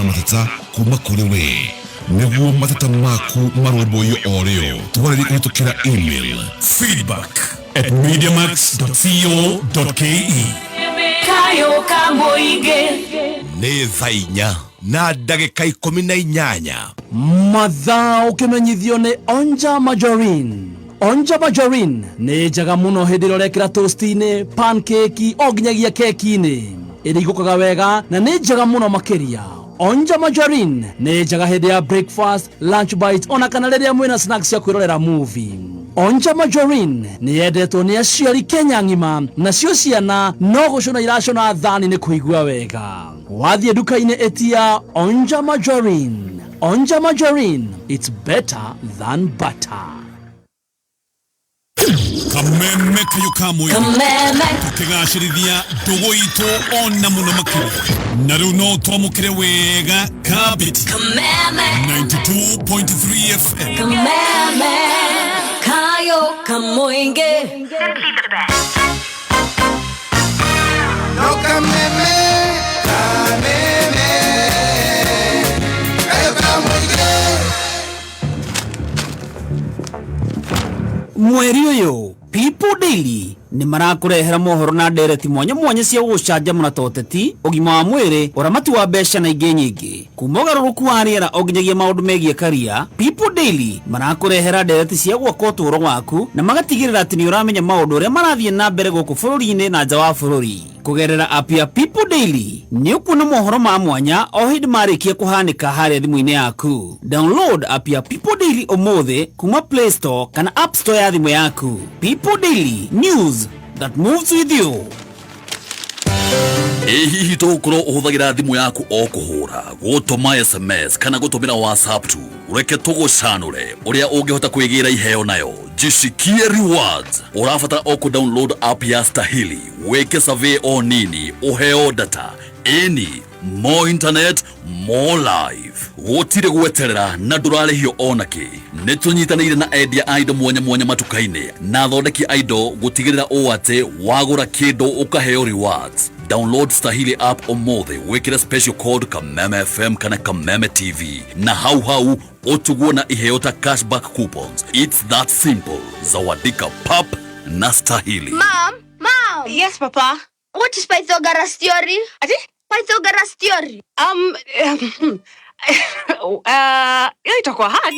Na mateta kuma kũrĩ we nĩguo mateta maku marũmbũiyo o rĩo, twarĩrie kũhĩtũkĩra email feedback@mediamax.co.ke. Kayo ka mũingĩ. Nĩ thaa 4:18. Mathaa ũkĩmenyithio nĩ Onja Margarine. Onja Margarine nĩ njega mũno hĩndĩ ĩrĩa ũrekĩra toast-inĩ, pancake o nginyagia keki-inĩ. Ĩrigũkaga wega na nĩ njega mũno makĩria. Onja Margarine nĩ njega hĩndĩ ya breakfast, lunch bite ona kana rĩrĩa mwĩna snacks cia kwĩrorera movie. Onja Margarine nĩ yendetwo nĩ aciari Kenya ng'ima, nacio ciana no gũcũna iracũna thani nĩ kũigua wega. Wathiĩ nduka-inĩ ĩtia Onja Margarine. Onja Margarine, it's better than butter. Kameme kayo ka mũingĩ. Kameme. Tũkĩgacĩrithia ndũgũ itũ ona mũno makĩria, na rĩu no twamũkĩre wega kabiti. Kameme. 92.3 FM. Kameme kayo ka mũingĩ. No kameme, kameme, kayo kamũingĩ. Mweri ũyũ People Daily nĩ marakũrehera mohoro na ndereti mwanya mwanya cia gũgũcanjamũra ta ũteti, ũgima wa mwĩrĩ, ũramati wa mbeca na ingĩ nyingĩ, kuma ũgarũrũku wa rĩera o nginyagia maũndũ megiĩ karia. People Daily marakũrehera ndereti cia gwaka ũtũũro waku na magatigĩrĩra atĩ nĩ ũramenya maũndũ ũrĩa marathiĩ na mbere gũkũ bũrũri-inĩ na nja wa bũrũri. Kũgerera app ya People Daily nĩ ũkuona mohoro ma mwanya o hĩndĩ marĩkia kũhanĩka harĩa thimũ-inĩ yaku. Download app ya People Daily ũmũthĩ kuma Play Store kana App Store ya thimũ yaku. People Daily, news that moves with you. Ĩ hihi tũgũkorwo ũhũthagĩra thimũ yaku o kũhũra, gũtũma SMS kana gũtũmĩra WhatsApp tu? Reke tũgũcanũre ũrĩa ũngĩhota kwĩgĩra iheo nayo. Jishikie rewards. Ũrabatara o kũ-download app ya Stahili, wĩke survey o nini, ũheo data. Ĩni, more internet, more life, gũtirĩ gweterera na ndũrarĩhio ona kĩ. Nĩ tũnyitanĩire na endia a indo mwanya mwanya matuka-inĩ na athondeki a indo gũtigĩrĩra ũũ atĩ wagũra kĩndũ ũkaheo rewards. Download Stahili app ũmũthĩ, wĩkĩre special code Kameme FM kana Kameme TV na hau hau ũtugwo na iheo ta cashback coupons. It's that simple. Zawadika pap na Stahili. Mom, Mom. Yes, Papa. What is Pythagoras theory? Ati? Pythagoras theory. Hiyo itakuwa hard.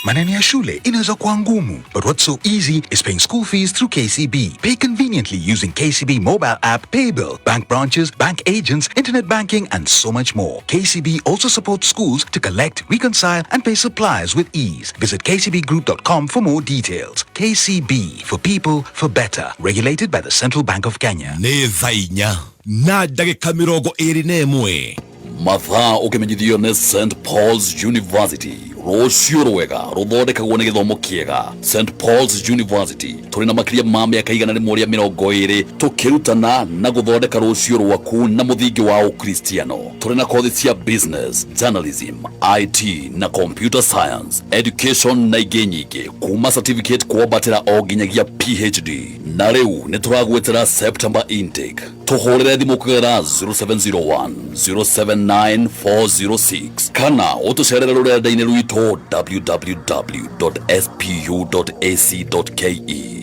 Maneno ya shule inaweza kuwa ngumu, but what's so easy is paying school fees through KCB. Pay conveniently using KCB mobile app, paybill, bank branches, bank agents, internet banking, and so much more. KCB also supports schools to collect, reconcile, and pay suppliers with ease. Visit kcbgroup.com for more details. KCB, for people, for better. Regulated by the Central Bank of Kenya. Nĩ thaa 4:21. Mathaa ũkĩmenyithio nĩ St Paul's University. Rũciũ rwega rũthondekagwo nĩ gĩthomo kĩega. St Paul's University tũrĩ na makĩria ma mĩaka 120 tũkĩrutana na gũthondeka rũciũ rwaku na mũthingi wa ũkristiano. Tũrĩ na kothi cia business, journalism, IT na computer science, education na ingĩ nyingĩ, kuma certificate kwambatĩra o nginyagia PhD. Na rĩu nĩ tũragwĩtĩra September intake. Tũhũrĩre thimũ kũgerera 0701 079 406 kana ũtũcerere rũrenda-inĩ rwitũ www.spu.ac.ke.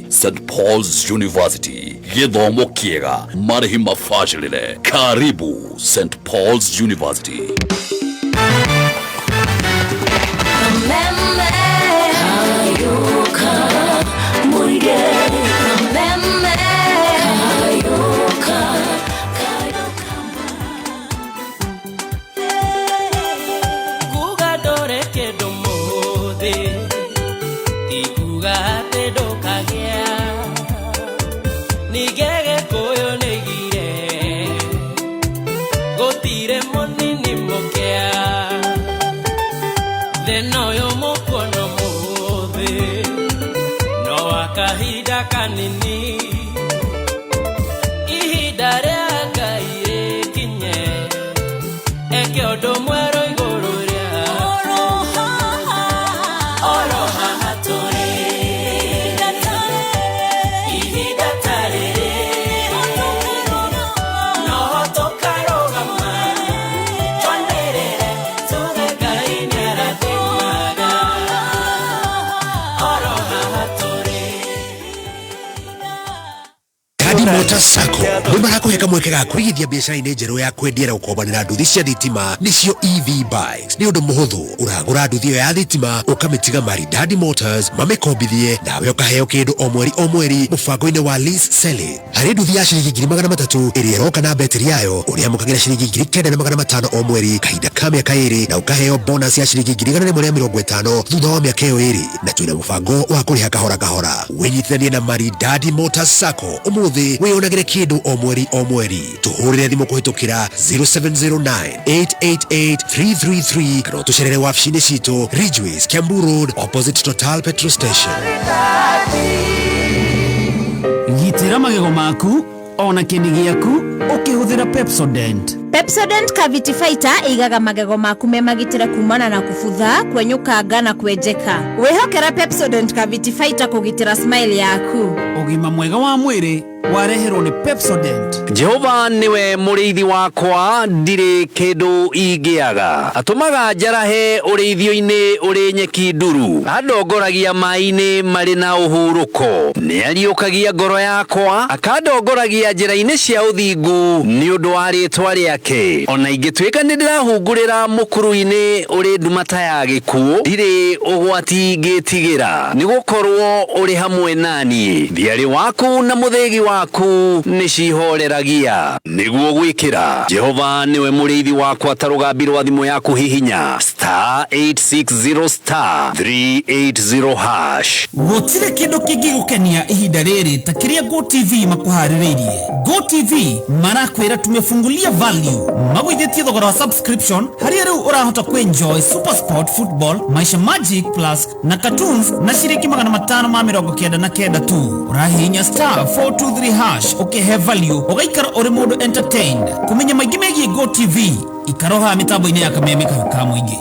St Paul's University, gĩthomo kĩega, marĩhi mabacĩrĩre. Karibu St Paul's University. Kameme kayo ka mũingĩ. Kameme kayo ka kayo ka. Kuga ndũrĩ kĩndũ mũthĩ ti kuga atĩ ndũkagĩa. Ningĩ Gĩkũyũ nĩigire gũtirĩ mũnini mũkĩa. Thĩna ũyũ mũkuona mũthĩ no wa kahinda kanini, ihinda rĩa Ngai rĩkinye eke ũndũ mwerũ igũrũ rĩa oro haha tũrĩ. Ihinda ta rĩrĩ noho tũkarũgama twanĩrĩre. Motors Sacco nĩ marakũhe kamweke ga kũigithia biacara-inĩ njerũ ya kwendia na gũkombanĩra nduthi cia thitima, nĩcio EV bikes. Nĩ ũndũ mũhũthũ, ũragũra nduthi ĩyo ya thitima ũkamĩtiga Maridadi Motors mamĩkombithie, nawe ũkaheo kĩndũ o mweri o mweri mũbango-inĩ wa lease selling. Harĩ nduthi ya ciringi 300,000 ĩrĩa ĩroka na betiri yayo, ũrĩamũkagĩra ciringi 9,500 o mweri kahinda ka mĩaka 2, na ũkaheo bonus ya ciringi 150,000 thutha wa mĩaka ĩyo 2, na twĩna mũbango wa kũrĩha kahora kahora. Wĩnyitithanie na Maridadi Motors Sacco ũmũthĩ, wĩyonagĩre kĩndũ o mweri o mweri. Tũhũrĩre thimũ kũhĩtũkĩra 0709 888 333 kana ũtũcerere wabici-inĩ citũ Ridgeways, Kiambu Road, opposite Total petrol station. Gitĩra magego maku ona kĩni gĩaku ũkĩhũthĩra Pepsodent. Pepsodent Cavity Fighter ĩigaga magego maku me magitĩre kumana na kubutha, kwenyũkanga na kwenjeka. Wĩhokera Pepsodent Cavity Fighter kũgitĩra smile yaku. Ũgima mwega wa mwĩrĩ wareherwo nĩ Pepsodent. Jehova niwe mũrĩithi wakwa, ndirĩ kĩndũ ingĩaga. Atũmaga njarahe ũrĩithio-inĩ ũrĩ nyeki nduru, andongoragia maĩ-inĩ marĩ na ũhurũko. Nĩariũkagia ngoro yakwa, akandongoragia njĩra-inĩ cia ũthingu nĩ ũndũ wa rĩĩtwa rĩake. Ona ingĩtuĩka nĩ ndĩrahungurĩra mũkuru-inĩ ũrĩ nduma ta ya gĩkuũ, ndirĩ ũgwati ngĩtigĩra, nĩgũkorwo ũrĩ hamwe naniĩ. Thiarĩ waku na mũthĩgi waku nĩ cihoreragia. Nĩguo gwĩkĩra Jehova nĩwe mũrĩithi wakwa ta rũgambi rwa thimũ yaku, hihinya star 860 star 380 hash. Gũtirĩ kĩndũ kĩngĩgũkenia ihinda rĩrĩ ta kĩrĩa GoTV makũharĩrĩirie. GoTV marakwĩra tumefungulia value, magũithĩtie thogora wa subscription harĩa rĩu ũrahota kwenjoy Super Sport, Football, Maisha Magic Plus na cartoons na ciringi 599 tu. Ũrahihinya star 423 hash ũkĩhe value, ũgaikara ũrĩ mũndũ entertained. Kũmenya maingĩ megiĩ GoTV, ikara haha mĩtambo-inĩ ya kameme kahiũ ka mũingĩ.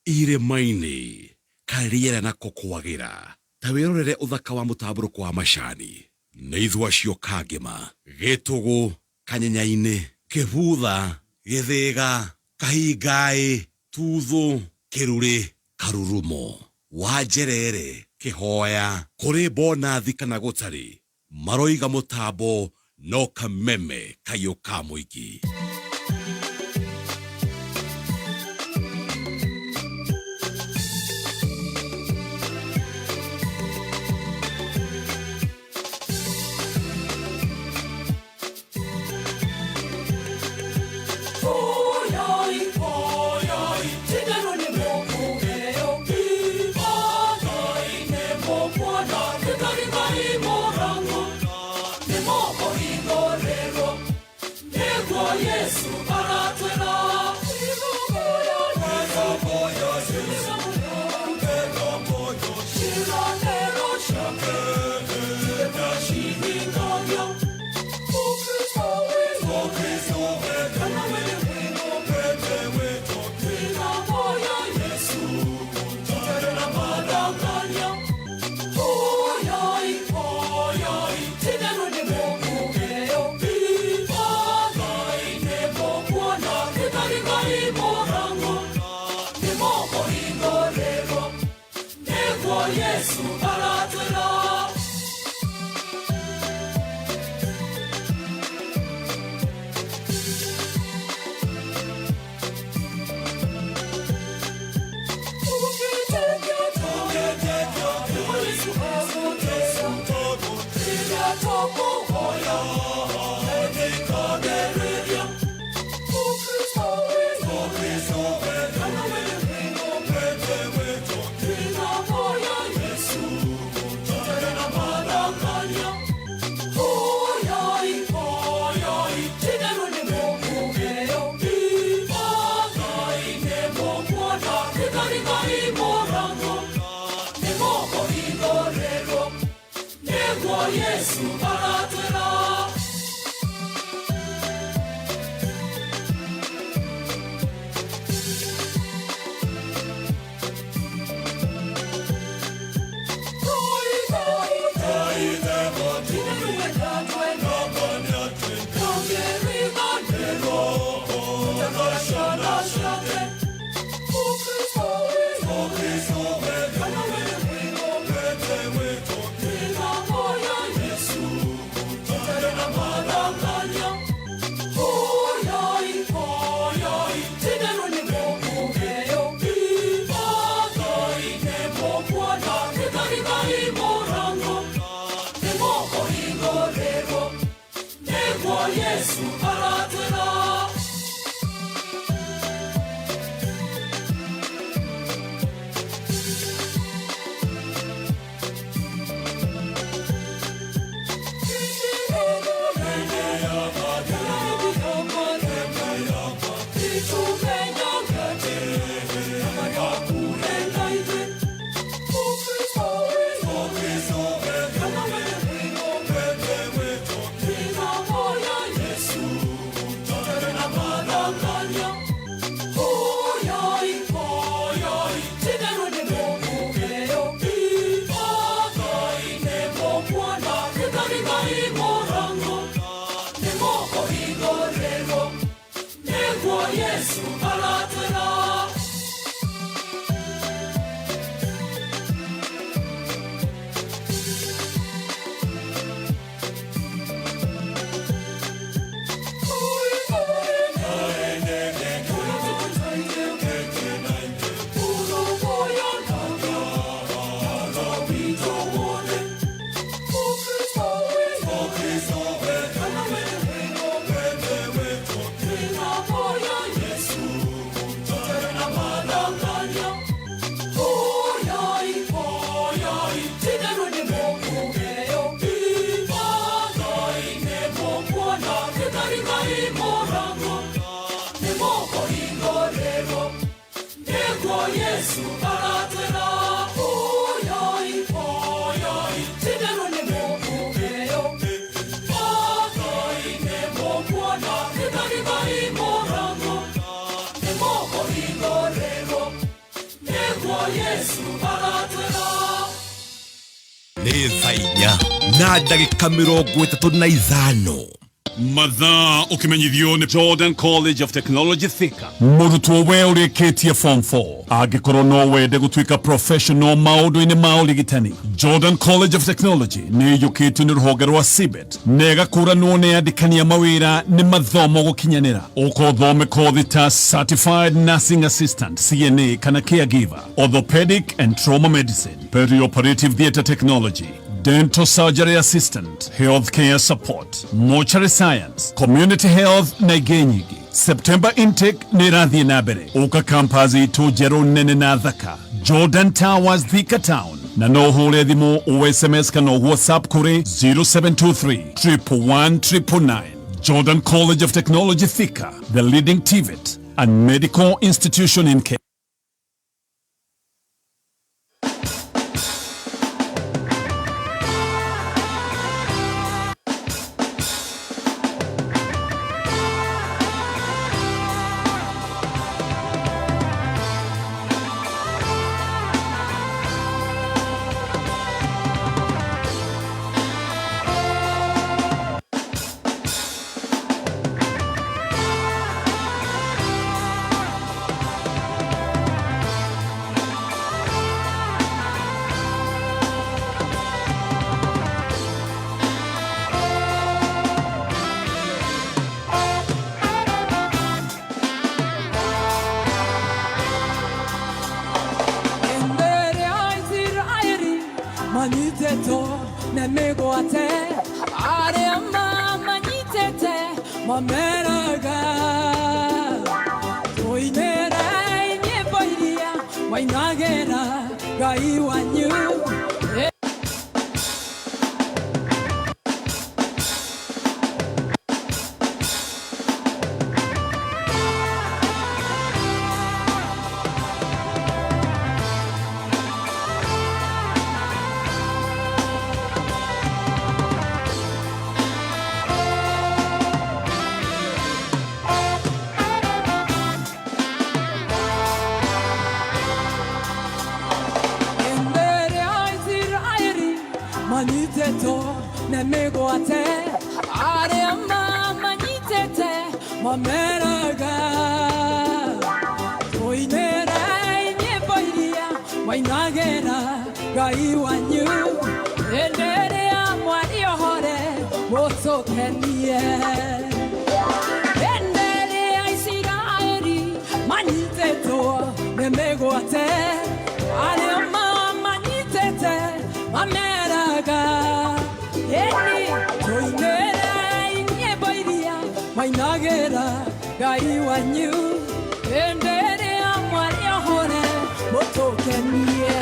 Irĩma-inĩ karĩera nako kwagĩra, ta wĩrorere ũthaka wa mũtambũrũko wa macani nĩ ithua acio Kangema, Gĩtũgũ, Kanyenya-inĩ, Kĩbutha, Gĩthĩga, Kahingaĩ, Tuthũ, Kĩrurĩ, Karurumo, Wanjerere, Kĩhoya, kũrĩ bonathi kana gũtarĩ, maroiga mũtambo no kameme kayũ ka mũingĩ. Shut up. Thaa 4 na ndagĩka 35. Mathaa ũkĩmenyithio nĩ Jordan College of Technology Thika. Mũrutwo we ũrĩkĩtie form 4 angĩkorwo no wende gũtuĩka professional maũndũ-inĩ ma ũrigitani, Jordan College of Technology nĩ ĩiyũkĩtio nĩ rũhonge rwa CBET na ĩgakũranwo nĩ andĩkani a mawĩra nĩ mathomo gũkinyanĩra. Ũka ũthome kothi ta Certified Nursing Assistant CNA kana Caregiver, Orthopedic and Trauma Medicine, Perioperative Theatre Technology, Dental Surgery Assistant, Healthcare Support, Mortuary Science, Community Health na ingĩ nyingĩ. September intake nĩ ĩrathiĩ na mbere. Ũka campus itũ njerũ nene na thaka, Jordan Towers, Thika Town, na no ũhũre thimũ o SMS kana WhatsApp kũrĩ 0723 111 999. Jordan College of Technology Thika, the leading TVET and medical institution in Kenya. Mbere ya Isiraeli manyitĩtwo nĩ mĩgwate, arĩa mamanyitĩte mameraga, tũinĩre nyĩmbo iria wainagĩra Ngai wanyu. Mbere ya Isiraeli manyitĩtwo nĩ mĩgwate, arĩa mamanyitĩte mameraga, tũinĩre nyĩmbo iria wainagĩra Ngai wanyu. Hĩndĩ ĩrĩa mwarĩohore mũtũkenie. Hĩndĩ ĩrĩa Isiraeli manyitĩtwo nĩ mĩgwate, arĩa mamanyitĩte mameraga, ĩni tũinĩre nyĩmbo iria mainagĩra Ngai wanyu. Hĩndĩ ĩrĩa mwarĩohore mũtũkenie.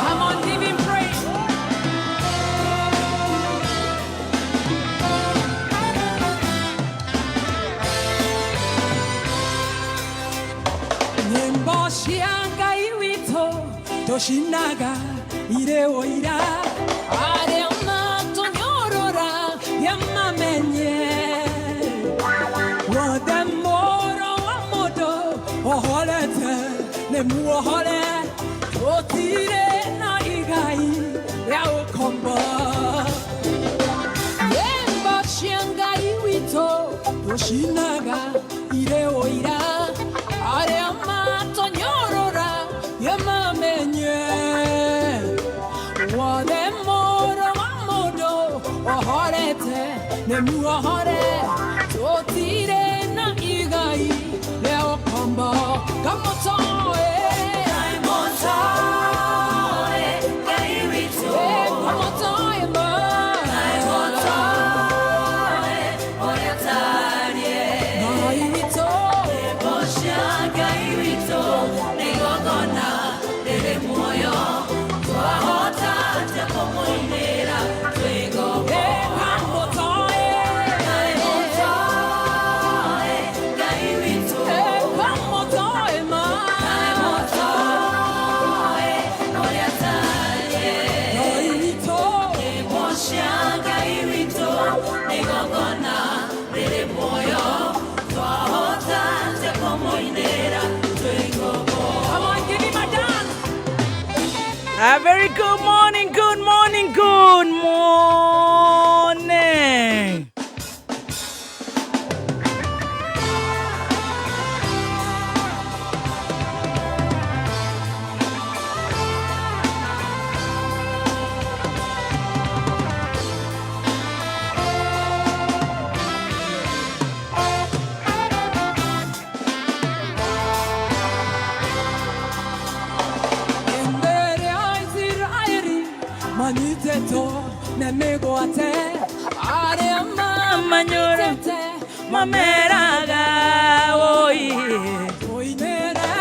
I'm on living praise. Nyĩmbo cia Ngai witũ tũcinaga irĩ ũira, arĩa matũnyorora nĩmamenye wothe mũrũ wa mũndũ ohorete nĩ muohore, tũtirĩ na igai rĩa ũkombo. Nyĩmbo cia Ngai witũ tũcinaga irĩ ũira, arĩa matũnyorora nĩmamenye wothe mũrũ wa mũndũ ohorete nĩ muohore, tũtirĩ na igai rĩa ũkombo. Kamũtoe. Ngai witũ. Come on, give him a dance. A very good morning, good morning, good morning. Mbere ya Israeli manyitĩtwo nĩ mĩgwate arĩa mamanyũrĩte mameraga oi tũinĩre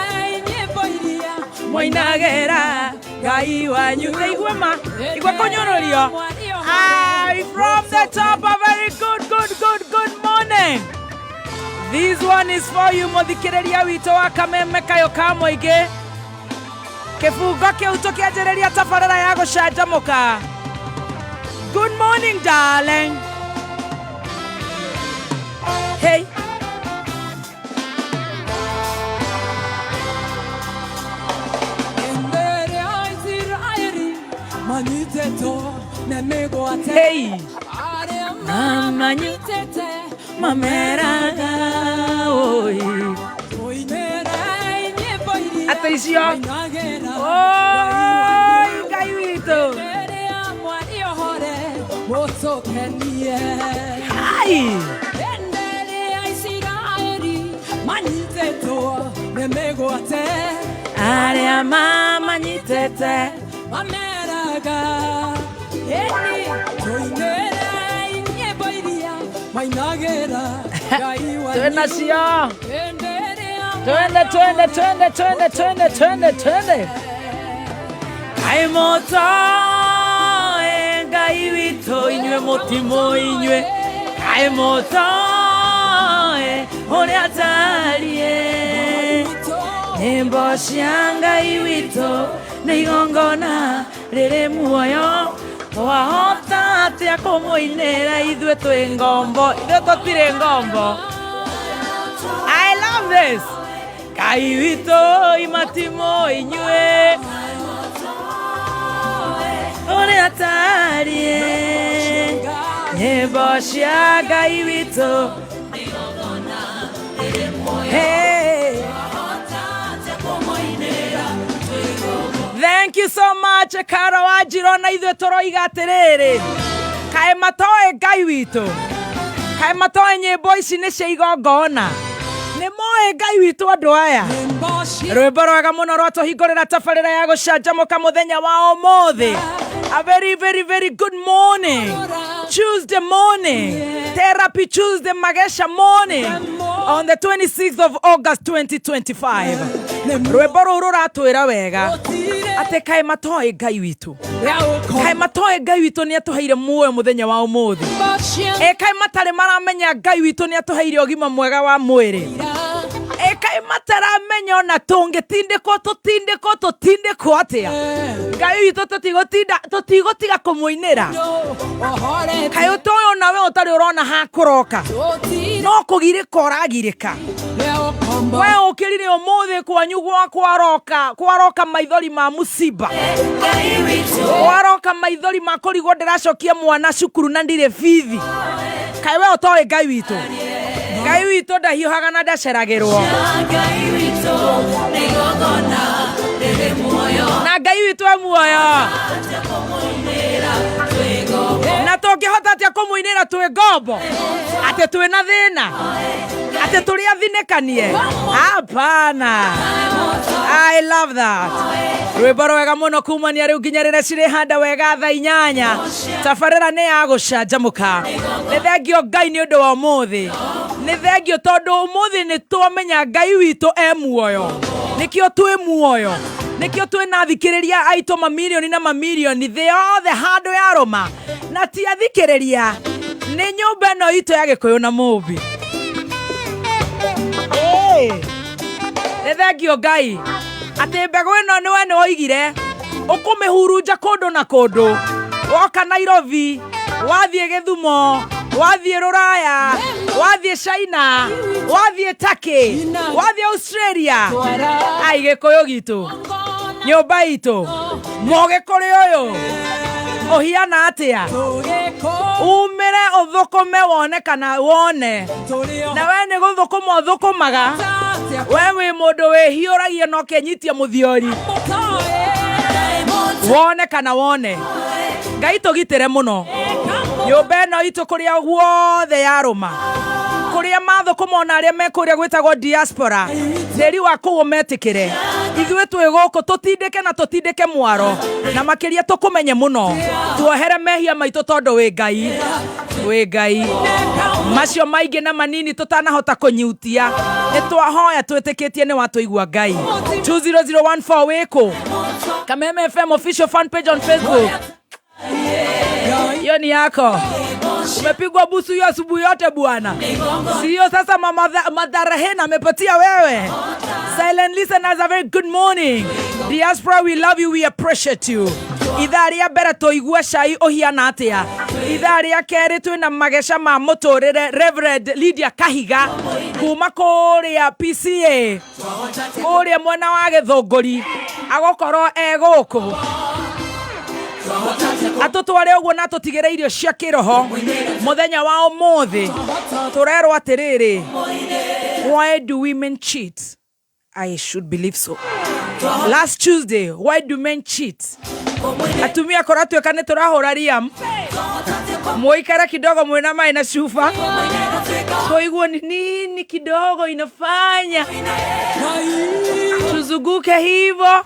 nyĩmbo iria moinagĩra Ngai wanyu igwe ma igwe kũnyũrũrio. Aye, from the top, a very good, good, good, good morning. This one is for you, mũthikĩrĩria witũ wa Kameme Kayo ka Mũingĩ. Kĩbungo kĩu tũkĩanjĩrĩria tabarĩra ya gũcanjamũka. Good morning, darling. Hey. Mbere ya Israeli manyitĩtwo nĩ mĩgwate Hey. arĩa Mamanyitĩte mameraga oi. tũinĩre nyĩmbo iria Atĩ icio. mainagĩra Oi, Ngai witũ. Rĩrĩa mwarĩohore mũtũkenie Ai. Mbere ya Isiraeli manyitĩtwo nĩ mĩgwate Arĩa mamanyitĩte mameraga ĩni tũinĩre nyĩmbo iria mainagĩra Ngai wanyu. Twĩ nacio. Hĩndĩ ĩrĩa Twende, twende, twende, twende, twende, twende, twende. Kaĩ mũtoĩ Ngai witũ inyuĩ mũtimũ inyuĩ. Kaĩ mũtoĩ ũrĩa atariĩ. Nyĩmbo cia Ngai witũ nĩ igongona rĩrĩ muoyo. Twahota atĩa kũmũinĩra ithuĩ twĩ ngombo? Ithuĩ tũtirĩ ngombo. I love this. Ngai witũ imatimo inyuĩ ũrĩa atariĩ. Nyĩmbo cia Ngai witũ. Hey. Thank you so much, Karo Wanjiro na ithuĩ tũroiga atĩrĩrĩ, kaĩ matoĩ Ngai witũ, kaĩ matoĩ nyĩmbo ici nĩ cia igongona, nĩ moĩ Ngai witũ andũ aya. Rwĩmbo rwega mũno rwatũhingũrĩra tabarĩra ya gũcanjamũka mũthenya wa ũmũthĩ. A very, very, very good morning. Tuesday morning. Therapy Tuesday Magesha morning on the 26th of August 2025. Rwĩmbo rũu rũratwĩra wega atĩ kaĩ matoĩ Ngai witũ, kaĩ matoĩ Ngai witũ nĩ atũheire muoyo mũthenya wa ũmũthĩ. Ĩ kaĩ matarĩ maramenya Ngai witũ nĩ atũheire ũgima mwega wa mwĩrĩ. Ĩ kaĩ mataramenya ona tũngĩtindĩkwo tũtindĩkwo tũtindĩkwo atĩa, Ngai witũ tũtigũtiga kũmũinĩra. Kaĩ ũtoĩ ona we ũtarĩ ũrona hakũroka, no kũgirĩka ũragirĩka. We ũkĩrire ũmũthĩ kwanyu gwa kwaroka maithori ma mũciba, kwaroka maithori ma kũrigwo ndĩracokia mwana cukuru na ndirĩ bithi. Kaĩ we ũtoĩ Ngai witũ? Ngai witũ ndahiũhaga na ndaceragĩrwo. Na Ngai witũ e muoyo. Na tũngĩhota atĩa kũmũinĩra twĩ ngombo, atĩ twĩna thĩna, atĩ tũrĩ athinĩkanie? Hapana. I love that. Rwĩmbo rwega mũno kumania rĩu nginya rĩrĩa cirĩhanda wega thaa 8. Tabarĩra nĩ ya gũcanjamũka. Nĩ thengio Ngai nĩ ũndũ wa ũmũthĩ. Nĩ thengio tondũ ũmũthĩ nĩ twamenya Ngai witũ e muoyo. Nĩkĩo twĩ muoyo. Nĩkĩo twĩna athikĩrĩria aitũ mamirioni na mamirioni thĩ yothe handũ ya rũma. Na ti athikĩrĩria, nĩ nyũmba ĩno itũ ya Gĩkũyũ na Mũmbi. Nĩ thengio Ngai atĩ mbegũ ĩno nĩwe nĩ woigire ũkũmĩhurunja kũndũ na kũndũ. Woka Nairobi, wathiĩ Gĩthumo, Wathiĩ Rũraya, wathiĩ China, wathiĩ Turkey, wathiĩ Australia. Ai, Gĩkũyũ gitũ, nyũmba itũ, mũgĩkũrĩ ũyũ ũhiana atĩa? Umĩre ũthũkũme wone kana wone. Na we nĩ gũthũkũma ũthũkũmaga. We wĩ mũndũ wĩhiũragia na ũkenyitia mũthiori. Wone kana wone. Ngai tũgitĩre mũno. Nyũmba ĩno itũ kũrĩa guothe yarũma. Kũrĩa mathũkũma ona arĩa me kũrĩa gwĩtagwo diaspora. Tĩri wa kũu ũmetĩkĩre. Ithuĩ twĩ gũkũ tũtindĩke na tũtindĩke mwaro. Na makĩria tũkũmenye mũno. Tuohere mehia maitũ tondũ wĩ Ngai. Wĩ Ngai. Macio maingĩ na manini tũtanahota kũnyutia. Nĩ twahoya twĩtĩkĩtie nĩ watũigua Ngai. 20014 wĩkũ? Kameme FM official fan page on Facebook. Hiyo ni yako. Umepigwa busu hiyo asubuhi yote bwana. Sio sasa mama Madharahena amepatia wewe. Silent listeners, a very good morning. Diaspora, we love you, we appreciate you. Ithaa rĩa mbere tũigue cai ũhiana atĩa. Ithaa rĩa kerĩ twĩna mageca ma mũtũrĩre Reverend Lydia Kahiga kuma kũrĩa PCA kũrĩa mwena wa Gĩthũngũri agũkorwo e gũkũ atũtware ũguo na atũtigĩre irio cia kĩroho mũthenya wa ũmũthĩ. Tũrerwo atĩrĩrĩ, why do women cheat? I should believe so. Last Tuesday, why do men cheat? Atumia korwo tuĩka nĩ tũrahũra riam, mũikare kidogo mwĩna maĩ na cuba, tũigue ni nini kidogo inafanya tuzunguke hivo,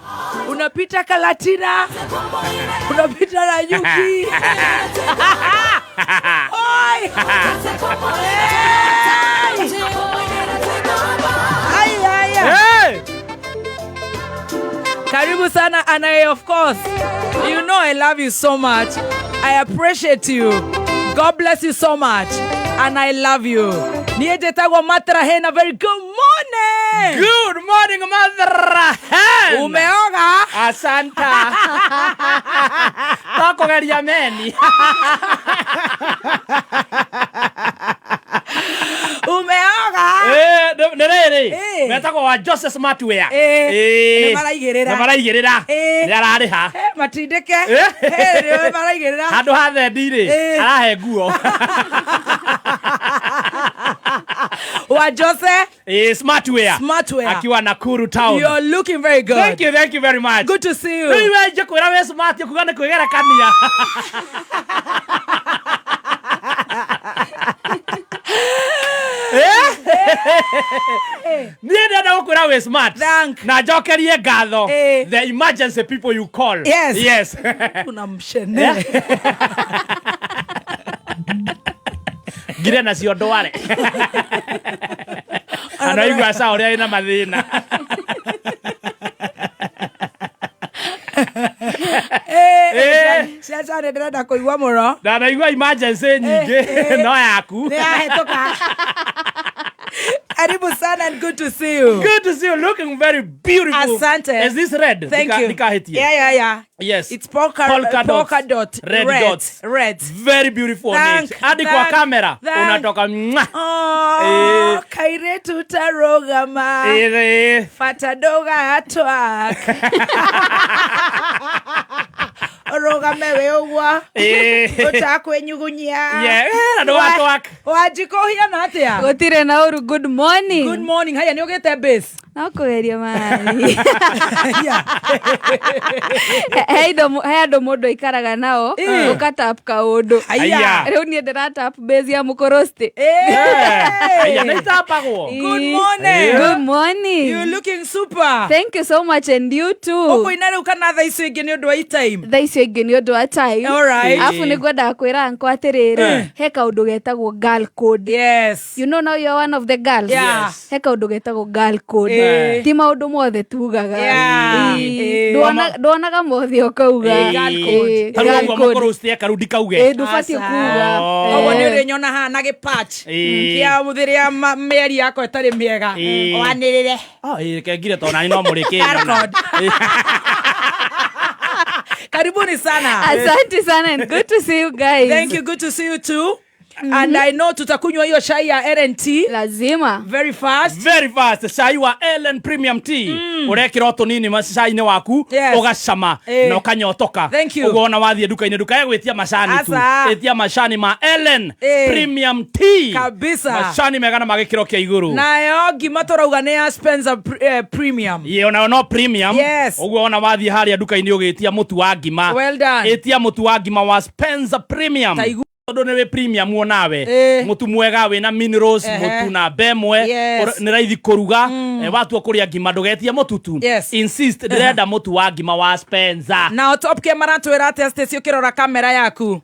unapita Kalatina, unapita Nanyuki. Oi! Hey! Ai, ai, ai. Hey! Karibu sana and I, of course, you know I love you so much. I appreciate you. God bless you so much. And I love you. Niĩ njĩtagwo Matrahena. Very good morning. Good morning, Matrahen. Umeoga? Asanta. Twakugeria meni. Umeoga? Eh, nĩ rĩrĩ. Eh. Metagwo wa Joseph Smartwear. Eh. Eh. Nĩ maraigĩrĩra. Nĩ maraigĩrĩra. Eh. Nĩ ararĩha. Eh, matindĩke. Eh. Eh, nĩ maraigĩrĩra. Handũ ha thendi rĩ, Eh. arahe nguo. Wa Jose Eh, Smartwear. Smartwear. Akiwa Nakuru town. You're looking very good. Thank you very much. Good to see you. Rĩu we njĩkwĩra wĩ smart kuga nĩ kwĩgerekania. Niĩ ndĩrenda gũkwĩra wĩ smart. Thank. Na njokerie ngatho. Eh. The emergency people you call. Yes. Yes. Kuna mshene. Ngire nacio ndware. Anaigua ca ũrĩa ĩna mathĩna. Eh, Eh. Caca nĩ ndĩrenda kũigua mũno. Ndanaigua emergency nyingĩ Eh, eh. no yaku. Nĩ yahĩtũka. Karibu sana and good to see you. Good to see you, looking very beautiful. Asante. Is this red? Thank you. Ndikahĩtie. Yeah. Yes. It's polka, Polka dots. polka dot. Red red dots. Red. Very beautiful on Thank, it. Hadi kwa thank, kamera thank. unatoka mwa. Oh, Eh. kairetu tarogama. Eh, eh. Fata doga atwak. Ũrũgame wĩ ũguo. Eh. Ũtakwĩnyugunyia. Yeah, eh, na ndũgatwak. Wanjikũ ũhiana atĩa? Gũtirĩ na ũru. Good morning. Good morning. Haya, nĩ ũgĩte base? No kũgeria mari. Yeah. He indo he andũ mũndũ aikaraga nao Eh. ũgatap kaũndũ. Aya. Rĩu niĩ ndĩratap base ya mũkorosti. Eh. Aya, nĩ itapagwo. Good morning. Good morning. You're looking super. Thank you so much and you too. Ũkũina rĩu kana thaa icio ingĩ nĩ ũndũ wa time? Thaa icio ingĩ nĩ ũndũ wa time. Alright. Alafu nĩ ngwendaga kwĩra anko atĩrĩrĩ, he kaũndũ getagwo girl code. Yes. You know now you're one of the girls. Yeah. Yes. He kaũndũ getagwo girl code. Eh. Ti maũndũ mothe tugaga. Yeah. Ĩĩ. Eh. Nduonaga mothe ũkauga. Eh. Girl code. Ĩĩ, Tarĩu girl ũguo code. mũkorosti eka rĩu ndikauge. Ĩĩ, ndũbatiĩ kuga. Oh. Koguo nĩ ũrĩnyona haha na gĩpatch Ĩĩ. kĩa rĩrĩa mĩeri yakwa ĩtarĩ mĩega. Ĩĩ. Wanĩrĩre. Ah, ĩĩ, reke ngire tondũ nani no mũrĩkĩnyona. Girl code. Karibuni sana. Asante sana and good to see you guys. Thank you. Good to see you too. And I know tutakunywa hiyo chai ya LNT. Lazima. Very fast. Very fast. Cai wa Ellen Premium Tea. Ũrekĩra o tũnini cai-inĩ waku Yes. ũgacama Eh. na ũkanyotoka. Thank you. Ũguo ona wathiĩ nduka-inĩ ndũkae gwĩtia macani tu. Aca. Ĩtia macani ma Ellen Eh. Premium Tea. Kabisa. Macani mega na ma gĩkĩro kĩa igũrũ. Nayo ngima tũrauga nĩ ya Spencer Premium. Ye onayo no premium. Yes. Ũguo ona wathiĩ harĩa nduka-inĩ ũgĩtia mũtu wa ngima. Well done. Ĩtia mũtu wa ngima wa Spencer Premium. Ta igu- Tondũ nĩ wĩ premium onawe. Eh. Mũtu mwega wĩna minerals, Ehe. mũtu na mbemwe, Yes. nĩ raithi kũruga. Watua kũrĩa ngima ndũgetie mũtu tu. Yes. Insist ndĩrenda mũtu wa ngima wa Spencer. Nao Top Gear maratwĩra atĩa Stacy ũkĩrora kamera yaku?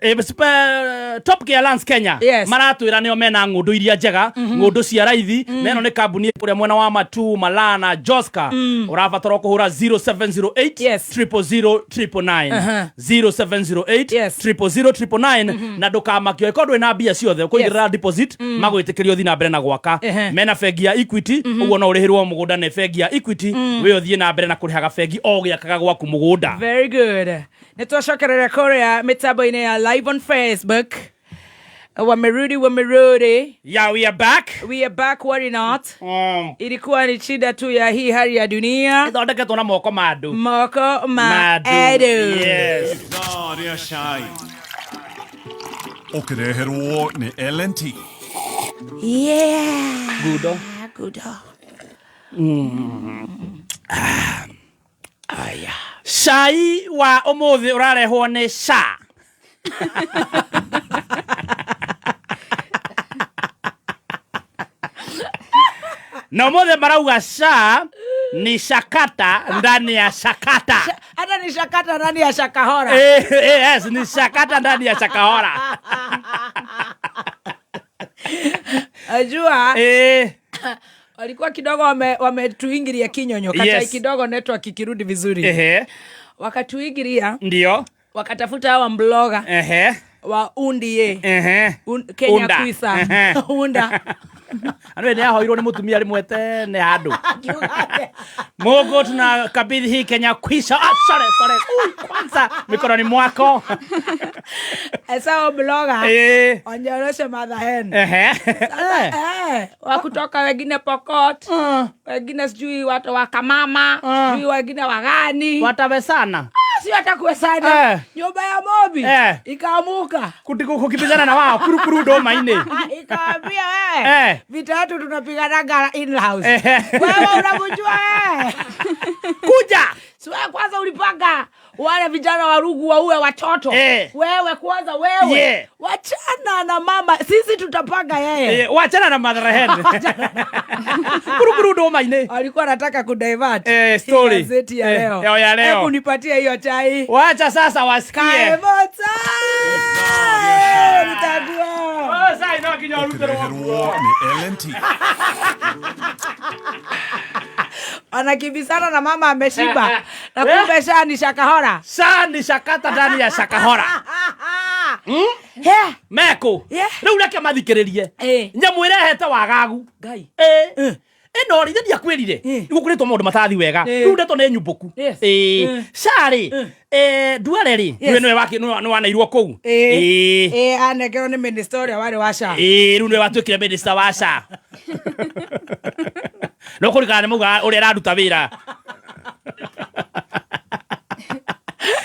Top Gear Lands Kenya Yes. maratwĩra nĩo mena ng'ũndũ iria njega ng'ũndũ cia raithi na ĩno nĩ kambuni kũrĩa mwena wa Matu Malana Joska ũrabatara kũhũra 0708 Yes. 000 999 Uh-huh. 0708 Yes. 000 999 na ndũkamakio ĩkorwo ndũrĩ na mbia ciothe ũkũigĩrĩra deposit magwĩtĩkĩria ũthiĩ na mbere na gwaka Ehe. mena bengi ya Equity ũguo no ũrĩhĩrwo mũgũnda nĩ bengi ya Equity wĩ ũthiĩ na mbere na kũrĩhaga bengi o ũgĩakaga gwaku mũgũnda. Very good. Nĩ twacokerera kũrĩa mĩtambo-inĩ ya live on Facebook. Wamerudi, wamerudi. Yeah, we are back. We are back, worry not. Ilikuwa ni shida tu ya hii hali ya dunia. Ithondeketwo na moko ma andũ. Moko ma Madu. andũ. Yes. Ithaa rĩa cai ũkĩreherwo nĩ LNT. Yeah. Gudo. Gudo. Cai wa ũmũthĩ ũrarehwo nĩ SHA. Na ũmũthĩ marauga SHA ni shakata ndani ya shakata. Hata ni shakata ndani ya shakahora. Yes, ni shakata ndani ya shakahora. Ajua walikuwa kidogo wametuingilia kinyonyo kachai Yes. kidogo network ikirudi vizuri. Ehe. Wakatuingilia Ndio. wakatafuta hawa mbloga Ehe. wa undie Ehe. Kenya Unda. Kwisa. Ehe. Unda. Andu nĩ ahoirwo nĩ mũtumia rĩmwe tene handũ. Mungu tunakabidhi hii Kenya kwisha. Ah, sorry, sorry. Ui, kwanza mikononi mwako. Esa bloga Eh. wanyoroshe mother hen. Ehe. Sasa, wa kutoka wengine Pokot, wengine sijui watu wa Kamama, sijui wengine wagani. Watawesana. Ah, si watakuwesana. Eh. Nyumba ya Mobi Eh. ikaamuka. Kukimbizana na wao kurukuru ndoma-inĩ. Ikaambia wewe, Eh. vita yetu tunapiganaga in house. Ehe. Wewe unamjua wewe. Kuja. Si wewe kwanza ulipanga wale vijana wa Rugu waue watoto. Eh. Wewe kwanza wewe. Yeah. Wachana na mama, sisi tutapanga yeye. Wachana na mother hen. Kurukuru ndoma-inĩ. Alikuwa anataka kudivert Story. hii gazeti ya leo. Ya leo. Hebu nipatie hiyo chai. Wacha sasa wasikie. Kaemota. Nitagua. Oh, sai no kinya ũrutĩrwo Ũkĩreherwo nĩ LNT. Anakimbizana na mama ameshiba. Na kumbe sha ni shakahora. Sha ni shakata ndani ya shakahora. Yeah. Meko. Yeah. Rĩu reke mathikĩrĩrie. Nyamũ ĩrehete wagagu. Ngai. Ĩno rĩ, ithe ndiakwĩrire gũkũrĩtwo maũndũ matathi wega rĩu ndeto nĩ nyumbũku carĩ nduare rĩ Yes. nĩwe waneirwo kũu Ĩĩ. Anekerwo nĩ minister ũrĩa warĩ wa SHA. Ĩĩ, rĩu nĩwe watuĩkire minister wa SHA. No kũrikana nĩ maugaga ũrĩa ĩraruta wĩra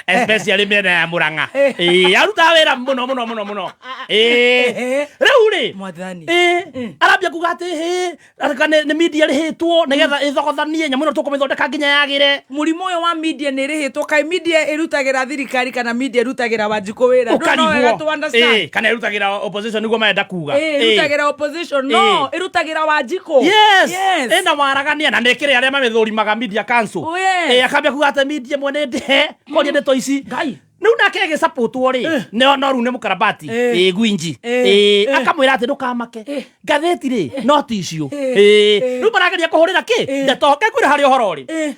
especially mĩena ya Murang'a. Ĩĩ, arutaga wĩra mũno mũno mũno mũno. Ĩĩ. Rĩu rĩ Mwathani. Ĩĩ, arambia kuga atĩ hĩ aka nĩ media rĩhĩtwo nĩgetha ĩthogothanie nyamũ ĩno tũkũmĩthondeka nginya yagĩre. Mũrimũ ũyũ wa media nĩ ĩrĩhĩtwo kaĩ media ĩrutagĩra thirikari kana media ĩrutagĩra Wanjikũ wĩra. Ndũ no wega Ũkarigwo. tũ understand. Ĩĩ, kana ĩrutagĩra opposition nĩguo marenda kuga. Ĩĩ, ĩrutagĩra opposition no ĩrutagĩra Wanjikũ. Yes. Yes. Ĩna waragania na nĩkĩrĩ arĩa mamĩthũrimaga media council. Oh, yes. Ĩĩ, akambia kuga atĩ media mwene ndĩhe koria ndeto ici. Ngai. Rĩu nake agĩcapotwo rĩ no no rĩu nĩ mũkarabati ĩĩ gwinji Eh. ĩĩ akamwĩra atĩ ndũkamake ngathĩti rĩ no ti icio Eh. ĩĩ rĩu marageria kũhũrĩra kĩ ndeto kekwĩra harĩa ũhoro rĩ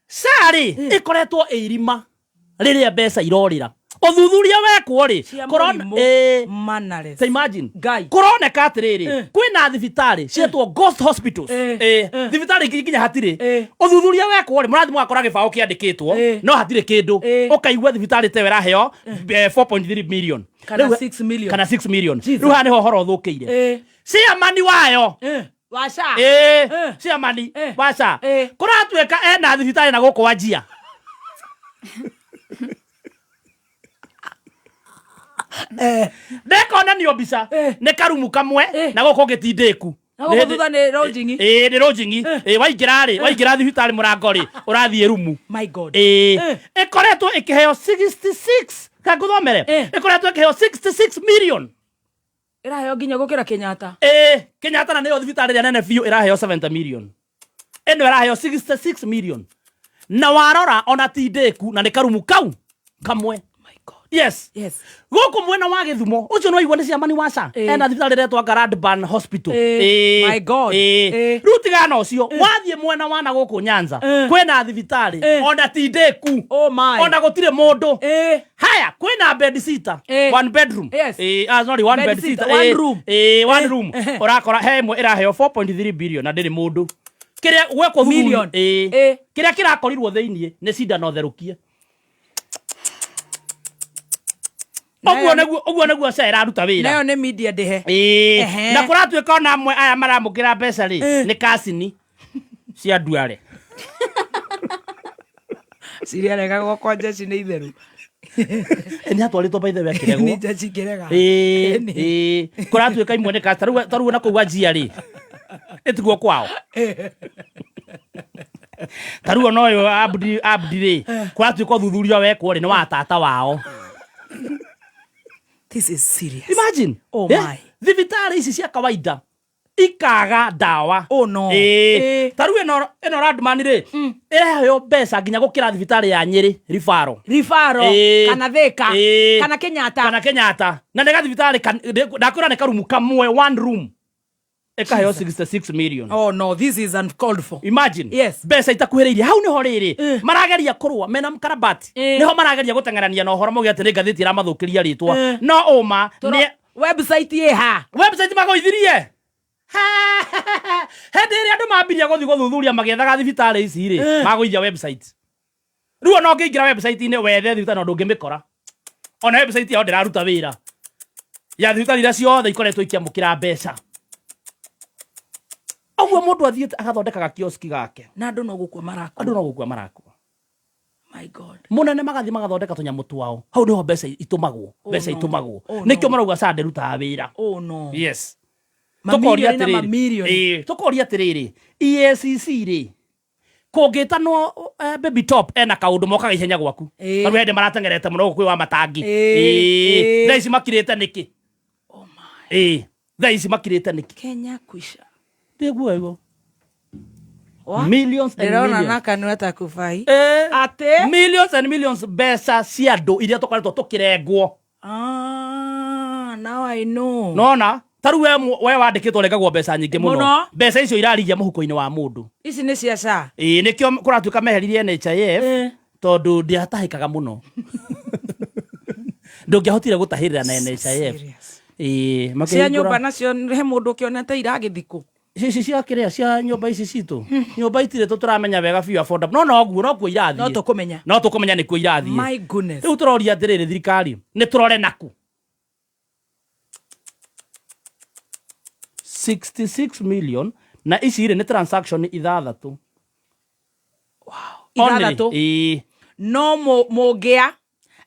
SHA rĩ ĩkoretwo ĩ irima rĩrĩa mbeca irorĩra Ũthuthuria wekwo rĩ, Cia kũrona- mũrimũ ĩĩ. mannerless. Ta imagine Ngai. kũroneka atĩrĩrĩ, Eh. kwĩna thibitarĩ cietwo ghost hospitals. Eh. Ĩĩ, thibitarĩ ingĩ nginya hatirĩ. Eh. Ũthuthuria wekwo rĩ, mũrathiĩ mũgakora gĩbaũ kĩandĩkĩtwo Eh. no hatirĩ kĩndũ. Eh. Ũkaigua thibitarĩ ta ĩyo ĩraheo 4.3 million. Kana Rĩu- 6 million. Kana 6 million. Jesus. Rĩu haha nĩho ũhoro ũthũkĩire. Eh. Ciamani wayo. Eh. Washa. Ĩĩ, Eh. ciamani Eh. waca. Eh. Kũratuĩka ena thibitarĩ na gũkũ Wanjia. Ndekonanio mbica Eh. nĩ karumu kamwe Eh. na gũkũ gĩtindĩku. Na gũkũ thutha nĩ lodging. Ĩĩ, nĩ lodging. Ĩĩ, waingĩra rĩ, waingĩra thibitarĩ mũrango rĩ, ũrathiĩ rumu. My God. Ĩĩ, Eh. ĩkoretwo ĩkĩheo 66, kana ngũthomere? Eh. Ĩkoretwo ĩkĩheo 66 million. Ĩraheo nginya gũkĩra Kenyatta. Ĩĩ, Kenyatta na nĩyo thibitarĩ ĩrĩa nene biũ ĩraheo 70 million. Ĩno ĩraheo 66 million. Na warora ona ti ndĩku na nĩ karumu kau kamwe. My God. Yes. Yes. Gũkũ mwena wa Gĩthumo, ũcio nĩwaigua nĩ ciamani waca. Ĩĩ. Ena thibitarĩ ĩretwo Garadban Hospital. Ĩĩ. Ĩĩ. My God. Ĩĩ. Ĩĩ. Rĩu tigana na ũcio, wathiĩ mwena wa na gũkũ Nyanza, Ĩĩ. kwĩna thibitarĩ Ĩĩ. ona ti ndĩku. Oh my. Ona gũtirĩ mũndũ. Eh. Haya, kwĩna bed sitter. Ĩĩ. One bedroom. Yes. Ĩĩ, ah, sorry, one Bed bed sitter, sitter. one Ĩĩ. room. Ĩĩ, one Ĩĩ. room. Ehe. Ũrakora he ĩmwe ĩraheo 4.3 billion na ndĩrĩ mũndũ. Kĩrĩa gwekwo thuthuria- Million. Ĩĩ. Ĩĩ. Kĩrĩa kĩrakorirwo thĩiniĩ nĩ cindano therũkie. Ũguo nĩguo ũguo nĩguo SHA ĩraruta wĩra. Nayo nĩ media ndĩhe. Ĩĩ. Ehe. Na kũratuĩka ona amwe aya maramũkĩra mbeca rĩ, Ĩĩ. nĩ kacini cia nduare. Ciria regagwo kwa njeci nĩ itheru. Nĩ atwarĩtwo by the way akĩregwo. Nĩ njeci kĩrega. Ĩĩ, Ĩni. ĩĩ. Kũratuĩka imwe nĩ kasi tarĩu na kũu Wanjia rĩ, ĩtiguo kwao. Tarĩu ona ũyũ Abdi Abdi rĩ, kũratuĩka ũthuthuria wekwo rĩ nĩ wa tata wao. This is serious. Imagine. Oh Eh, my. Thibitarĩ ici cia kawaida ikaga ndawa. Oh no. Ĩĩ. Ĩĩ. Tarĩu ĩno ĩno Radman rĩ, ĩraheo mbeca nginya gũkĩra thibitarĩ ya Nyĩrĩ referral. Rifaro Ĩĩ. kana Thika Ĩĩ. kana Kenyatta. Kana Kenyatta. Na nĩ gathibitarĩ ndakwĩra nĩ karumu kamwe, one room. Ĩkaheo 66 million. Oh no, this is uncalled for. Imagine. Yes. Mbeca itakuhĩrĩirie hau nĩho rĩrĩ marageria kũrũa mena mkarabati. Eh. Nĩho marageria gũteng'erania na ũhoro mauge atĩ nĩ ngathĩti ĩramathũkĩria rĩtwa. Eh. No ũma Tũro- nĩ website ĩ ha? website magũithirie. Hĩndĩ ĩrĩa andũ mambirie gũthiĩ gũthuthuria magĩethaga thibitarĩ ici rĩ, Eh. magũithia website. Rĩu ona ũngĩingĩra website-inĩ wethe thibitarĩ no ndũngĩmĩkora. Ona website yao ndĩraruta wĩra. Ya thibitarĩ iria ciothe ikoretwo ikĩamũkĩra mbeca. Ũguo mũndũ athiĩte agathondeka gakioski gake. Na andũ no gũkua marakua. Andũ no gũkua marakua. My God. Mũnene magathiĩ magathondeka tũnyamũ twao. Hau nĩho mbeca itũmagwo. Oh Mbeca no. itũmagwo. Oh Nĩkĩo no. marauga SHA ndĩrutaga wĩra. Oh no. Yes. Tũkoria Mamirioni na atĩrĩrĩ. mamirioni. Ĩĩ, tũkoria atĩrĩrĩ, EACC rĩ, kũngĩtanwo baby top ena kaũndũ mokaga ihenya gwaku. Ĩĩ. Tarĩu hĩndĩ marateng'erete mũno gũkũ kwĩ wa matangi. Ĩĩ, Ĩĩ. ĩĩ. Thaa ici makirĩte nĩkĩ? Oh my. Ĩĩ. Thaa ici makirĩte nĩkĩ? Kenya kwisha. Ndĩguo ĩguo. Wa? Millions and Ndĩrona millions. na kanua ta kũbai. Ĩĩ. Atĩ? Millions and millions mbeca cia andũ iria tũkoretwo tũkĩrengwo. Ah, now I know. Nona? Tarĩu we wandĩkĩtwo ũrengagwo mbeca nyingĩ mũno. Mũno. Mbeca icio irarigia mũhuko-inĩ wa mũndũ. Ici nĩ cia SHA. Ĩĩ, nĩkĩo kũratuĩka meheririe NHIF Eh. tondũ ndĩatahĩkaga mũno. Ndũngĩahotire gũtahĩrĩra na NHIF. Serious. Ĩĩ, Cia makĩhingũra- nyũmba nacio he mũndũ ũkĩonete iragĩthikũ. Ici cia kĩrĩa cia nyũmba ici citũ. Nyũmba itirĩ tũtũramenya wega biũ affordable. No noguo nokuo irathiĩ. No tũkũmenya. No tũkũmenya nĩkuo irathiĩ. My goodness. Rĩu tũroria atĩrĩrĩ thirikari, nĩ tũrore naku. 66 million na ici rĩ nĩ transaction ithathatũ. Only. Ithathatũ. Ĩĩ. No mũngĩa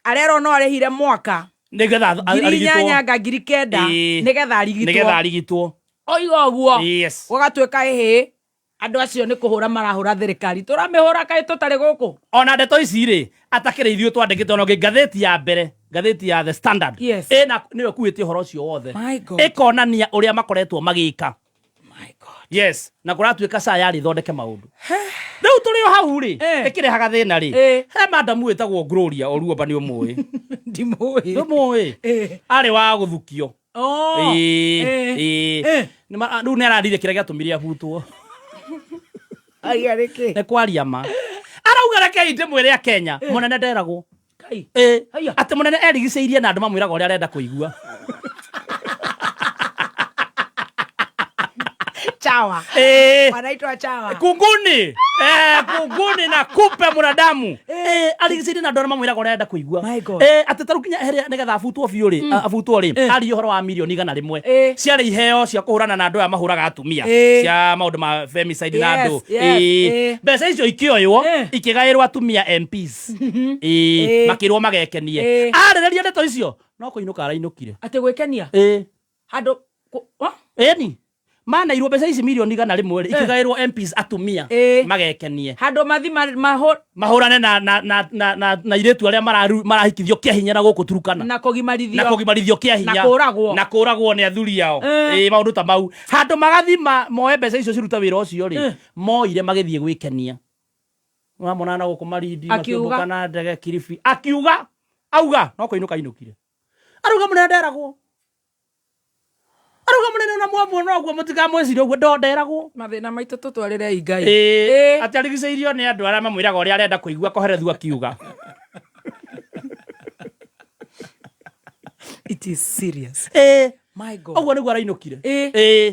arerwo no arĩhire mwaka Nĩgetha ngiri arigitwo. inyanya nga 9,000 Ĩĩ. nĩgetha arigitwo. Nĩgetha arigitwo. Oiga ũguo. Yes. Gũgatuĩka ĩhĩ andũ acio nĩ kũhũra marahũra thirikari tũramĩhũra kaĩ tũtarĩ gũkũ. Ona ndeto ici rĩ, atakĩrĩ ithuĩ twandĩkĩte ona ũngĩ ngathĩti ya mbere, ngathĩti ya The Standard. Yes. Ĩna nĩyo ĩkuĩte ũhoro ũcio wothe. My God. Ĩkonania ũrĩa makoretwo magĩka. My God. Yes, na kũratuĩka SHA yarĩ ithondeke maũndũ. Rĩu tũrĩ o hau rĩ, Eh. ĩkĩrehaga thĩna rĩ. Eh. He madamu wĩtagwo Gloria Oruomba nĩ ũmũĩ. Ndimũĩ. Nĩ ũmũĩ? Eh. Arĩ wa gũthukio. Oh. Ĩĩ, Eh. ĩĩ. Eh. Rĩu nĩ ararire kĩrĩa gĩatũmire abutwo. Aiga nĩkĩ? Nĩ kwaria ma. Arauga rekei ndĩmwĩre a Kenya, mũnene nderagwo. Ĩ, atĩ mũnene erigicĩirie na andũ mamwĩraga ũrĩa arenda kũigua. Chawa. Ĩ. Wanaitwa chawa. Kunguni. Kunguni na kupe mwanadamu. Arigicĩirie na andũ arĩa mamwĩraga ũrĩa arenda kũigua. Atĩ tarĩu kinya harĩa nĩgetha abutwo biũ rĩ, abutwo rĩ, aria ũhoro wa milioni 100 ciarĩ iheo cia kũhũrana na andũ aya mahũraga atumia, cia maũndũ ma femicide na andũ. Mbeca icio ikĩoywo ikĩgaĩrwo atumia MPs. Makĩrwo magekenie. Arĩrĩria ndeto icio no kũinũka arainũkire. Atĩ gwĩkenia? Handũ Ĩni manairwo mbeca ici milioni 100 rĩ, ikĩgaĩrwo MPs atumia magekenie. Handũ mathi mahũrane na na na na na na irĩtu arĩa marahikithio kĩa hinya na gũkũ Turukana. Na kũgimarithio. Na kũgimarithio kĩa hinya. Na kũragwo. Na kũragwo nĩ athuri ao. Maũndũ ta mau. Handũ magathi moe mbeca icio cirute wĩra ũcio rĩ, moire magĩthiĩ gwĩkenia. Ũramona na gũkũ Malindi Akiuga. makĩũmbũka na ndege Kilifi. Akiuga, auga no kũinũka ainũkire. Arauga mũnene nderagwo. Arauga mũnene ona mwamuona ũguo mũtikamwĩcirie ũguo ndo nderagwo. Mathĩna maitũ tũtwarĩre Ngai. Atĩ arigicĩirio nĩ andũ arĩa mamwĩraga ũrĩa arenda kũigua koherethu akiuga. It is serious. My God. Ũguo nĩguo arainũkire.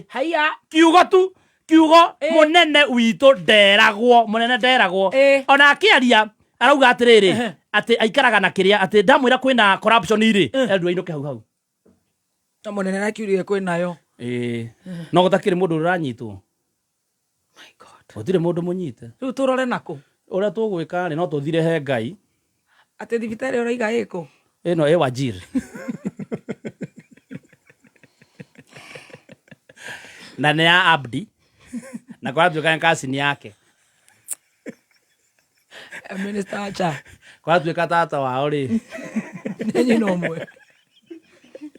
Haiya. Kiugo tu, kiugo mũnene witũ nderagwo, mũnene nderagwo. Ona akĩaria arauga atĩrĩrĩ, atĩ aikaraga na kĩrĩa, atĩ ndamwĩra kwĩna corruption rĩ, erirwo ainũke hau hau. Na mũnene nakiurire kwĩnayo. No gũtakĩrĩ mũndũ ũranyitwo. Gũtirĩ mũndũ mũnyite. Rĩu tũrore nakũ? Ũrĩa tũgwĩka rĩ, no tũthire he Ngai. Atĩ thibitarĩ ũraiga ĩkũ? Ĩno ĩ Wajir. Na nĩ ya Abdi. Na kũratuĩka nĩ cousin yake. Minister acha. Kũratuĩka tata wao rĩ. Nĩ nyina ũmwe.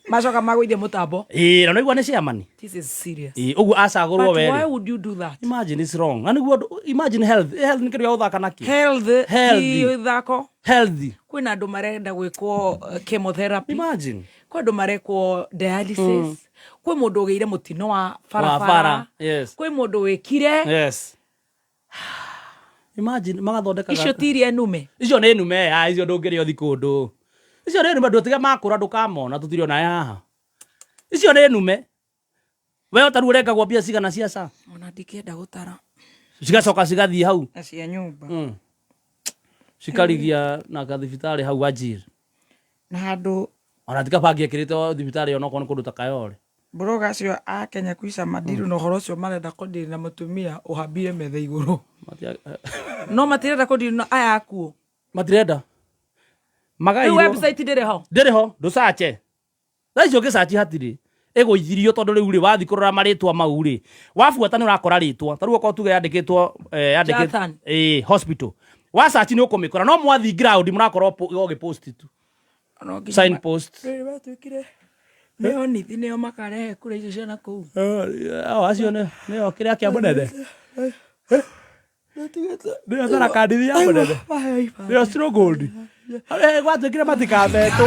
Macoka magũithie mũtambo. Na nĩguo nĩ chairman. This is serious. Ũguo acagũrwo But we why rĩ. would you do that? Imagine it's wrong. Na nĩguo imagine health. Health nĩ kĩndũ gĩa gũthaka nakĩo. Health Health. ti ithako. Health. Kwĩna andũ marenda gwĩkwo chemotherapy. Imagine. Kwĩ andũ marekwo dialysis. Kwĩ mũndũ ũgĩire mũtino wa Wa barabara. bara. Yes. Kwĩ mũndũ wĩkire. Yes. Imagine magathondeka Icio ti iria nume. Icio nĩ nume, icio ndũngĩrĩa ũthi kũndũ. Icio nĩ nume ndũtige makũra ndũkamona tũtirĩ ona haha. Icio nĩ nume. We ta rĩu ũrengagwo mbia cigana cia SHA? Ona ndikĩenda gũtara. Cigacoka cigathiĩ hau. Na cia nyũmba. Cikarigia na kathibitarĩ hau Wajir. Na handũ Ona tika bangi ĩkĩrĩte thibitarĩ onokorwo nĩ kũndũ ta Kayole. Broga acio a Kenya kuica mandiru na ũhoro ũcio marenda kũndiri na mũtumia ũhambire metha igũrũ. No matirenda kũndiri na aya akuũ. Matirenda. Rĩu Magairwo. website ndĩrĩ ho. Ndĩrĩ ho, ndũcache. Thaa icio ũngĩcachi hatirĩ. Ĩgũithirio tondũ rĩu rĩ wathiĩ kũrora marĩtwa mau rĩ, wabuata nĩ ũrakora rĩtwa. Ta rĩu okorwo tuge yandĩkĩtwo Jathan. Hospital. Wacachi nĩ ũkũmĩkora no mwathiĩ ground mũrakorwo ũgĩpost tu. Sign post. Rĩrĩ matuĩkire nĩo nithi nĩo makarehe kura icio cia nakũu. Acio nĩo kĩrĩa kĩa mũnene. Nĩo tharakanithi ya mũnene. Nĩo stronghold. Gwatuĩkire matikabetwo.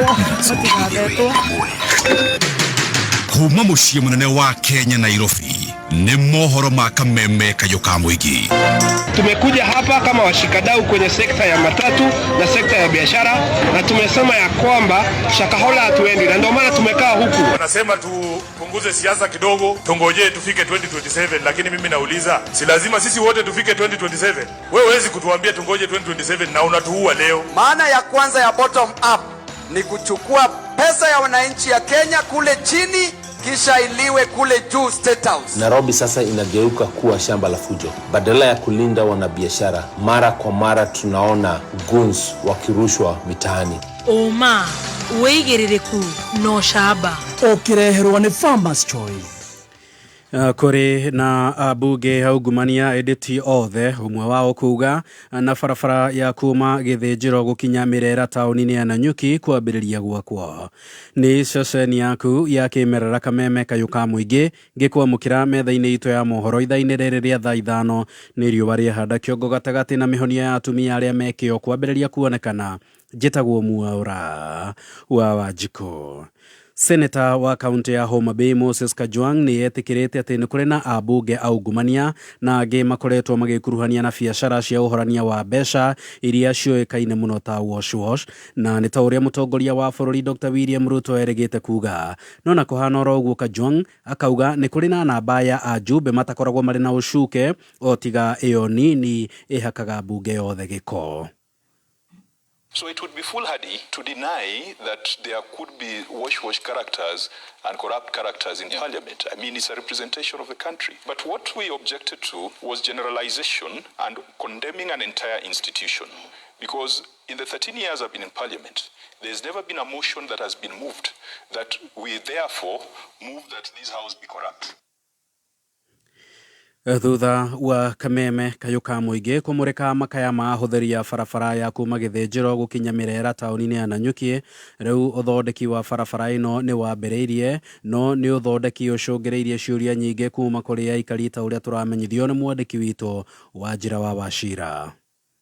Matikabetwo. Kuma mũciĩ mũnene wa Kenya Nairobi nĩ mohoro ma kameme kayũ ka mũingĩ. Tumekuja hapa kama washikadau kwenye sekta ya matatu na sekta ya biashara, na tumesema ya kwamba Shakahola hatuendi, na ndio maana tumekaa huku. Wanasema tupunguze siasa kidogo, tungojee tufike 2027, lakini mimi nauliza, si lazima sisi wote tufike 2027? Wewe huwezi kutuambia tungoje 2027 na unatuua leo. Maana ya kwanza ya bottom up ni kuchukua pesa ya wananchi ya Kenya kule chini kisha iliwe kule juu State House. Nairobi sasa inageuka kuwa shamba la fujo. Badala ya kulinda wanabiashara, mara kwa mara tunaona goons wakirushwa mitaani. Ũma, wĩigĩrĩrĩku na ũcamba. Ũkĩreherwo nĩ Farmers Choice. Kũrĩ na ambunge aungumania ĩndĩ ti othe, ũmwe wao kuga na barabara ya kuma Gĩthĩnjĩro gũkinya Mĩrera taũni-inĩ ya Nanyuki kwambĩrĩria gwakwo. Nĩ ceceni yaku ya kĩmerera Kameme kayũ ka mũingĩ ngĩkwamũkĩra metha-inĩ itũ ya mohoro ithaa-inĩ rĩrĩ rĩa thaa 5 nĩ riũa rĩahanda kĩongo gatagatĩ na mĩhonia ya atumia arĩa me kĩo kwambĩrĩria kuonekana. Njĩtagwo Mwaũra wa Wanjikũ. Seneta wa kaunti ya Homa Bay Moses Kajwang nĩ etĩkĩrĩte atĩ nĩ kũrĩ na ambunge aungumania na angĩ makoretwo magĩkuruhania na biacara cia ũhorania wa mbeca iria ciũĩkaine mũno ta wash wash, na nĩ ta ũrĩa mũtongoria wa bũrũri Dr William Ruto erĩgĩte kuga. No na kũhana oro ũguo, Kajwang akauga nĩ kũrĩ na namba ya ajumbe matakoragwo marĩ na ũcuke o tiga ĩyo nini ĩhakaga mbunge yothe gĩko. So it would be foolhardy to deny that there could be wash-wash characters and corrupt characters in parliament. I mean, it's a representation of the country. But what we objected to was generalization and condemning an entire institution. Because in the 13 years I've been in parliament, there's never been a motion that has been moved that we therefore move that this house be corrupt. Thutha wa kameme kayũ ka mũingĩ kũmũrĩka makaya ma ahũthĩri a barabara ya kuma Gĩthĩnjĩro gũkinya Mĩrera taũni-inĩ ya Nanyuki, rĩu ũthondeki wa barabara ĩno nĩ wambĩrĩirie, no nĩ ũthondeki ũcũngĩrĩirie ciũria nyingĩ kuma kũrĩ aikari ta ũrĩa tũramenyithio nĩ mwandĩki witũ Wanjĩra wa Wachira.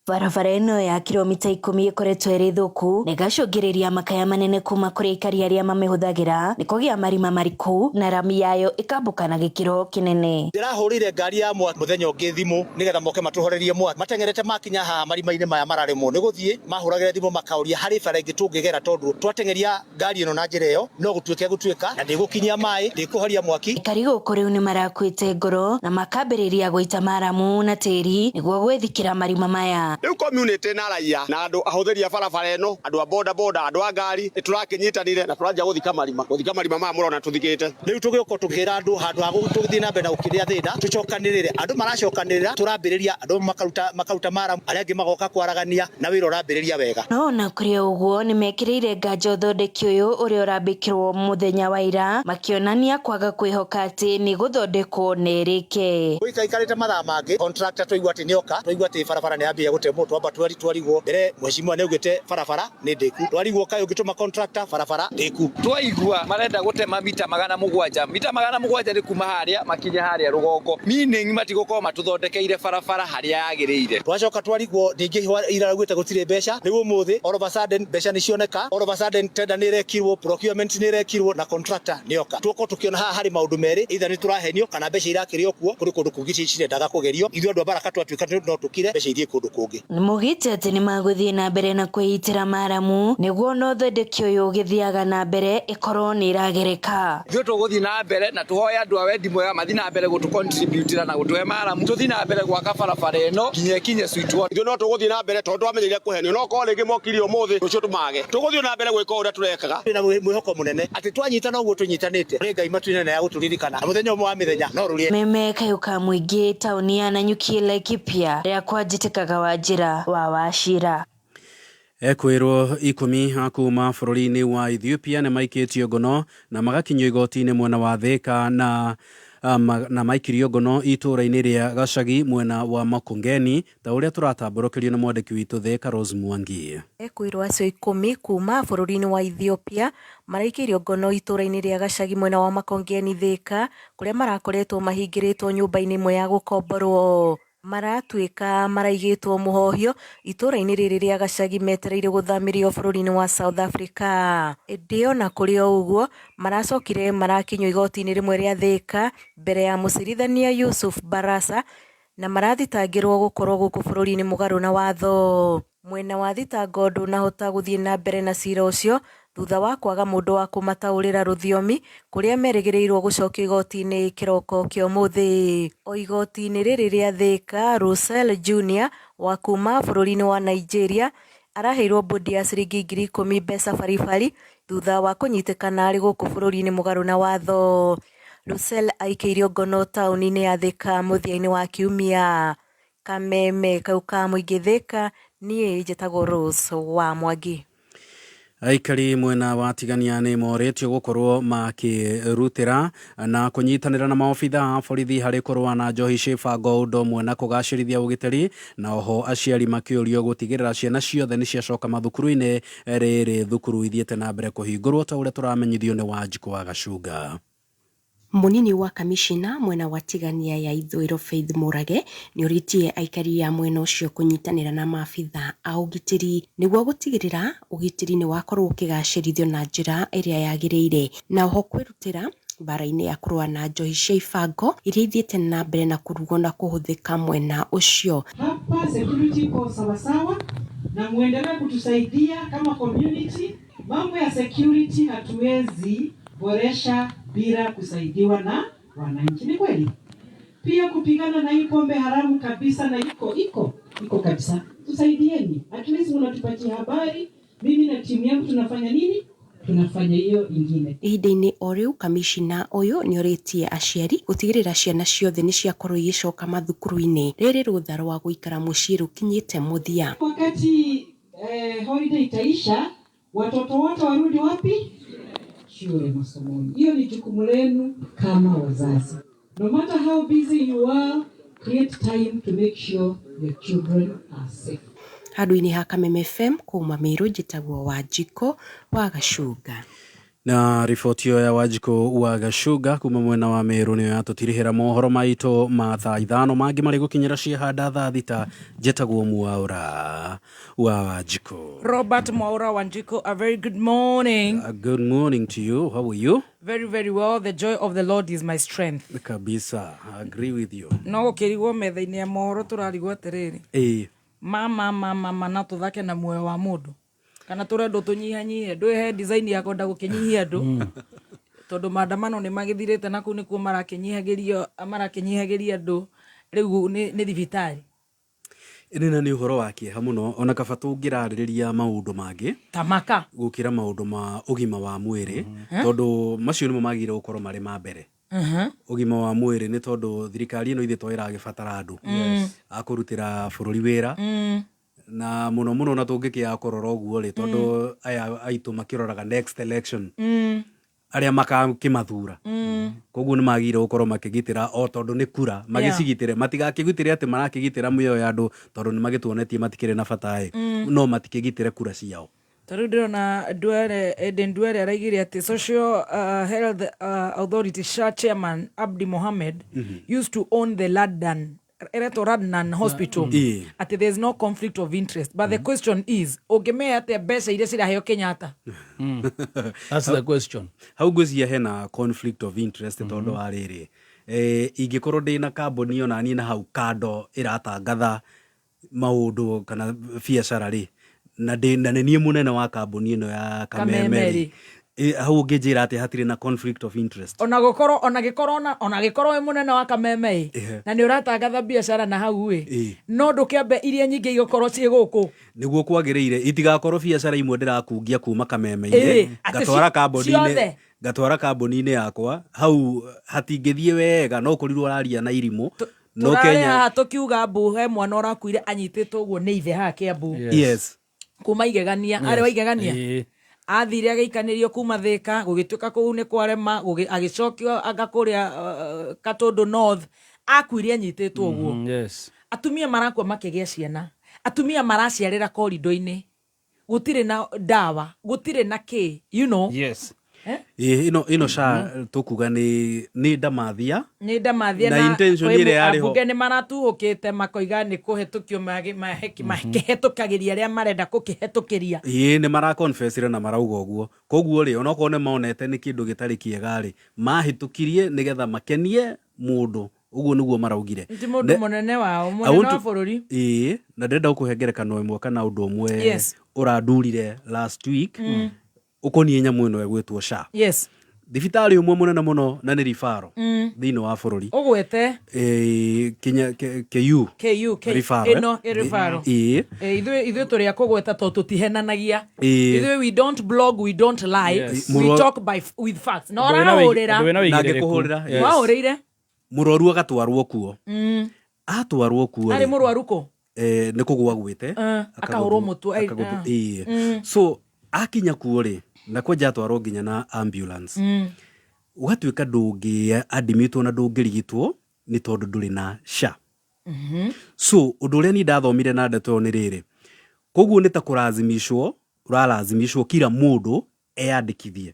Barabara ĩno ya kilomita 10 ĩkoretwo ĩrĩ thũku na ĩgacũngĩrĩria makaya manene kuma kũrĩ aikari arĩa mamĩhũthagĩra nĩ kũgĩa marima mariku na rami yayo ĩkambũka na gĩkĩro kĩnene. Ndĩrahũrĩire ngari ya mwaki mũthenya ũngĩ thimũ nĩgetha moke matũhorerie mwaki, mateng'erete makinya haha marima-inĩ maya mararĩmwo nĩ gũthiĩ mahũragĩre thimũ makauria harĩ bara ĩngĩ tũngĩgera, tondũ twateng'eria ngari ĩno na njĩra ĩyo no gũtuĩke gũtuĩka na ndĩgũkinyia maĩ, ndĩkũhoria mwaki. Aikari gũkũ rĩu nĩ marakuĩte ngoro na makambĩrĩria gũita maramu na tĩri nĩguo gwĩthikĩra marima maya. Rĩu community na raia na andũ ahũthĩri a barabara ĩno, andũ a boda boda, andũ a ngari, nĩ tũrakĩnyitanire na tũranjia gũthika marima, gũthika marima maya mũrona tũthikĩte. Rĩu tũgĩũka tũkĩra andũ handũ ha tũgĩthiĩ na mbere na gũkĩrĩa thĩna, tũcokanĩrĩre. Andũ maracokanĩrĩra, tũrambĩrĩria andũ makaruta maramu, arĩa angĩ magoka kwaragania na wĩra ũrambĩrĩria wega. No ona kũrĩ ũguo nĩ mekĩrĩire nganja ũthondeki ũyũ ũrĩa ũrambĩkĩrwo mũthenya wa ira, makĩonania kwaga kwĩhoka atĩ nĩ gũthondekwo na ĩrĩke. Gũikaikarĩte mathaa mangĩ, contractor twaigua atĩ nĩoka, twaigua atĩ barabara nĩ yambia gũtemwo, twamba twarigwo mbere mheshimiwa nĩ augĩte barabara nĩ ndĩku, twarigwo kaĩ ũngĩtũma contractor barabara ndĩku. Twaigua marenda gũtema mita 700, mita 700 nĩ kuma harĩa makinye harĩa rũgongo, meaning matigũkorwo matũthondekeire barabara harĩa yagĩrĩire. Twacoka twarigwo ningĩ iraugĩte gũtirĩ mbeca, rĩu ũmũthĩ all of a sudden mbeca nĩ cioneka, all of a sudden tender nĩ ĩrekirwo, procurement nĩ ĩrekirwo na contractor nĩoka. Tuokorwo tũkĩona haha harĩ maũndũ merĩ, either nĩ tũrahenio kana mbeca irakĩrĩ o kuo, kũrĩ kũndũ kũngĩ cirendaga kũgerio. Ithuĩ andũ a Baraka twatuĩka no tũkire mbeca ithiĩ kũndũ kũngĩ. Nĩmaugĩte atĩ nĩmagũthiĩ na mbere na kwĩitĩra maramu nĩguo ona ũthondeki ũyũ ũgĩthiaga na mbere ĩkorwo nĩ ĩragereka. Ithuĩ tũgũthiĩ na mbere na tũhoe andũ a wendi mwega mathiĩ na mbere gũtũ contribute na gũtũhe maramu, tũthiĩ na mbere gwaka barabara ĩno nginya ĩkinye Sweet Water. Ithuĩ no tũgũthiĩ na mbere tondũ twamenyire kũhenio, no korwo rĩngĩ mokire ũmũthĩ rũciũ tũmage. Tũgũthiĩ na mbere gwĩka ũrĩa tũrekaga. Twĩna mwĩhoko mũnene atĩ twanyitana ũguo tũnyitanĩte, nĩ Ngai matuinĩ na ya gũtũririkana mũthenya ũmwe wa mĩthenya no rũrĩe. Meme Kayuka mũingĩ taũni ya Nanyuki Laikipia rĩa kwanjĩtĩkaga Wanjĩra wa Wachira. Ekwĩrwo 10 a kuma bũrũri-inĩ wa Ethiopia nĩ maikĩtio ngono na magakinyio igoti-inĩ mwena wa Thika na maikirio ngono itũũra-inĩ rĩa Gacagi mwena wa Makongeni ta ũrĩa tũratambũrũkĩrio nĩ mwandĩki witũ Thika Rose Mwangi. Ekwĩrwo acio 10 kuma bũrũri-inĩ wa Ethiopia maraikĩirio ngono itũũra-inĩ rĩa Gacagi mwena wa Makongeni Thika, kũrĩa marakoretwo mahingĩrĩtwo nyũmba-inĩ ĩmwe ya gũkomborwo. Maratuĩka maraigĩtwo mũhohio itũũra-inĩ rĩrĩ rĩa Gacagi metereire gũthamĩrio bũrũri-inĩ wa South Africa. Ĩndĩ ona kũrĩ o ũguo maracokire marakinyio igoti-inĩ rĩmwe rĩa Thika mbere ya mũcirithania Yusuf Barasa na marathitangĩrwo gũkorwo gũkũ bũrũri-inĩ mũgarũ na watho. Mwena wa thitango ndũnahota gũthiĩ na mbere na cira ũcio thutha wa kwaga mũndũ wa kũmataũrĩra rũthiomi kũrĩa merĩgĩrĩirwo gũcokio igoti-inĩ kĩroko kĩa ũmũthĩ. O igoti-inĩ rĩrĩ rĩa Thika, Russell Junior wa kuma bũrũri-inĩ wa Nigeria araheirwo mbũndi ya ciringi 10,000 mbeca baribari thutha wa kũnyitĩkana arĩ gũkũ bũrũri-inĩ mũgarũ na watho. Russell aikĩirio ngono taũni-inĩ ya Thika mũthia-inĩ wa kiumia. Kameme kau ka mũingĩ Thika, niĩ njĩtagwo Rose wa Mwangi. Aikari mwena wa Tigania nĩ morĩtio gũkorwo makĩrutĩra na kũnyitanĩra na maobitha a borithi harĩ kũrũa na njohi ciĩbango ũndũ ũmwe na kũgacĩrithia ũgitĩri, na oho aciari makĩũrio gũtigĩrĩra ciana ciothe nĩ ciacoka mathukuru-inĩ rĩrĩ thukuru ithiĩte na mbere kũhingũrwo ta ũrĩa tũramenyithio nĩ Wanjikũ wa Gacunga. Mũnini wa kamishina mwena wa Tigania ya ithũĩro Faith Mũrage nĩorĩtie aikari a mwena ũcio kũnyitanĩra na maabitha a ũgitĩri nĩguo gũtigĩrĩra ũgitĩri nĩwakorwo ũkĩgacĩrithio na njĩra ĩrĩa yagĩrĩire na oho kwĩrutĩra mbara-inĩ ya kũrũa na njohi cia ibango iria ithiĩte na mbere na kũrugwo na kũhũthĩka mwena ũcio. Hapa security iko sawasawa, na muendelee kutusaidia kama community. Mambo ya security hatuwezi boresha bila kusaidiwa na wananchi, ni kweli. Pia kupigana na hii pombe haramu kabisa, na iko iko iko kabisa. Tusaidieni, at least mnatupatia habari, mimi na timu yangu tunafanya nini, tunafanya hiyo ingine. Ihinda-inĩ o rĩu kamishina ũyũ nĩorĩtie aciari gũtigĩrĩra ciana ciothe nĩciakorwo igĩcoka mathukuru-inĩ rĩrĩ rũtha rwa gũikara mũciĩ rũkinyĩte mũthia. Wakati holiday itaisha, watoto wote warudi wapi? Shule, masomoni. Hiyo ni jukumu lenu kama wazazi. No matter how busy you are, create time to make sure your children are safe. Handũ-inĩ ha Kameme FM kuma Meru njĩtagwo Wanjikũ wa Gacunga. Na riboti ĩyo ya Wanjikũ wa Gacunga kuma mwena wa Meru nĩyo yatũtirihĩra mohoro maitũ ma thaa 5 mangĩ marĩ gũkinyĩra ciahanda thaa 6. Njĩtagwo Mwaũra wa Wanjikũ. Robert Mwaura Wanjiku, a very good morning. Good morning to you. How are you? Very, very well. The joy of the Lord is my strength. Kabisa, I agree with you. No gũkĩrigwo metha-inĩ ya mohoro tũrarigwo atĩrĩrĩ. Mama mama mama na tũthake na muoyo wa mũndũ kana tũrendwo tũnyihanyihie ndwĩhe design ya kwenda gũkĩnyihia andũ tondũ maandamano nĩ magĩthirĩte na kũu nĩkuo marakĩnyihagĩrio marakĩnyihagĩria andũ rĩu nĩ thibitarĩ. Ĩno na nĩ ũhoro wa kĩeha mũno ona kaba tũngĩrarĩrĩria maũndũ mangĩ tamaka gũkĩra maũndũ ma ũgima wa mwĩrĩ tondũ macio nĩmo magĩrĩire gũkorwo marĩ ma mbere. Ũgima wa mwĩrĩ nĩ tondũ thirikari ĩno ithuĩ to ĩragĩbatara andũ a kũrutĩra bũrũri wĩra na mũno mũno na tũngĩkĩaga kũrora ũguo rĩ tondũ aya aitũ makĩroraga next election arĩa makakĩmathura koguo nĩ magĩrĩire gũkorwo makĩgitĩra o tondũ nĩ kura magĩcigitĩre matigakĩgitĩre atĩ marakĩgitĩra mĩoyo ya andũ tondũ nĩ magĩtuonetie matikĩrĩ na bata ĩ no matikĩgitĩre kura ciao. Ta rĩu ndĩrona Ndwere Eden Ndwere araigire atĩ Social Health Authority SHA chairman Abdi Mohammed used to own the Ladan eretwo Radnan Hospital atĩ there is no conflict of interest, but the question is ũngĩmenya atĩa mbeca iria ciraheo Kenyatta? That's the question. Hau ngwĩciria hena conflict of interest tondũ wa rĩrĩ ingĩkorwo ndĩna kambuni ona niĩ na hau kando ĩratangatha maũndũ kana biacara rĩ na ndĩ na nĩ niĩ mũnene wa kambuni ĩno ya Kameme rĩ hau ũngĩnjĩra atĩ hatirĩ na conflict of interest? Ona gũkorwo ona gĩkorwo ona gĩkorwo wĩ mũnene wa Kameme ĩ na nĩ ũratangatha biacara na hau ĩ no ndũkĩambe iria nyingĩ igũkorwo ciĩ gũkũ. Nĩguo kwagĩrĩire itigakorwo biacara imwe ndĩrakungia kuma Kameme-inĩ atĩ ngatwara kambuni-inĩ ciothe. Ngatwara kambuni-inĩ yakwa hau hatingĩthiĩ wega no kũrirwo ũraria na irimũ no Tũrarĩ Kenya haha tũkiuga mbu he mwana ũrakuire anyitĩtwo ũguo nĩ ithe haha Kiambu kuma igegania arĩ wa igegania athire agĩikanĩrio kuma Thĩka gũgĩtuĩka kũu nĩ kwarema agĩcokio anga kũrĩa Katũndũ North akuire anyitĩtwo ũguo. Atumia marakua makĩgĩa ciana, atumia maraciarĩra korido-inĩ, gũtirĩ na ndawa, gũtirĩ na kĩ. Ĩ, ĩno SHA tũkuga nĩ ndamathia. Nĩ ndamathia. Na na intention kwĩ ĩrĩa yarĩ ho. Ambunge nĩ maratuhũkĩte makoiga nĩ kũhetũkio makĩhetũkagĩria arĩa marenda gũkĩhetũkĩria. Ĩ nĩ maraconfessire na marauga ũguo koguo rĩ onokorwo nĩ monete nĩ kĩndũ gĩtarĩ kĩega rĩ mahĩtũkirie nĩgetha makenie mũndũ ũguo nĩguo maraugire. Ti mũndũ mũnene wao I mũnene want wa bũrũri. Ĩĩ na ndĩrenda gũkũhe ngerekano ĩmwe kana ũndũ ũmwe ũrandurire last week ũkoniĩ nyamũ ĩno ĩgwĩtwo SHA. Thibitarĩ ũmwe mũnene mũno na nĩ referral thĩinĩ wa bũrũri Ũgwete. Kinya KU. KU K Referral, ĩno eh? Ĩ referral. Ĩĩ. Ithuĩ tũrĩ a kũgweta tondũ tũtihenanagia. Ithuĩ we don't blog, we don't lie. We talk with facts na ũrahũrĩra. Na ngĩkũhũrĩra, yes. Wahũrĩire. Mũrwaru agatwarwo kuo atwarwo kuo Arĩ rĩ, mũrwaru kũ? Nĩ kũgwa gwĩte Akahũrwo mũtwe ĩĩ. So akinya kuo rĩ na kwanja atwarwo nginya na ambulance ũgatuĩka ndũngĩ admitwo na ndũngĩrigitwo nĩ tondũ ndũrĩ na SHA. So ũndũ ũrĩa niĩ ndathomire na ndeto ĩyo nĩ rĩrĩ koguo nĩ ta kũrazimishwo ũralazimishwo kila mũndũ eyandĩkithie.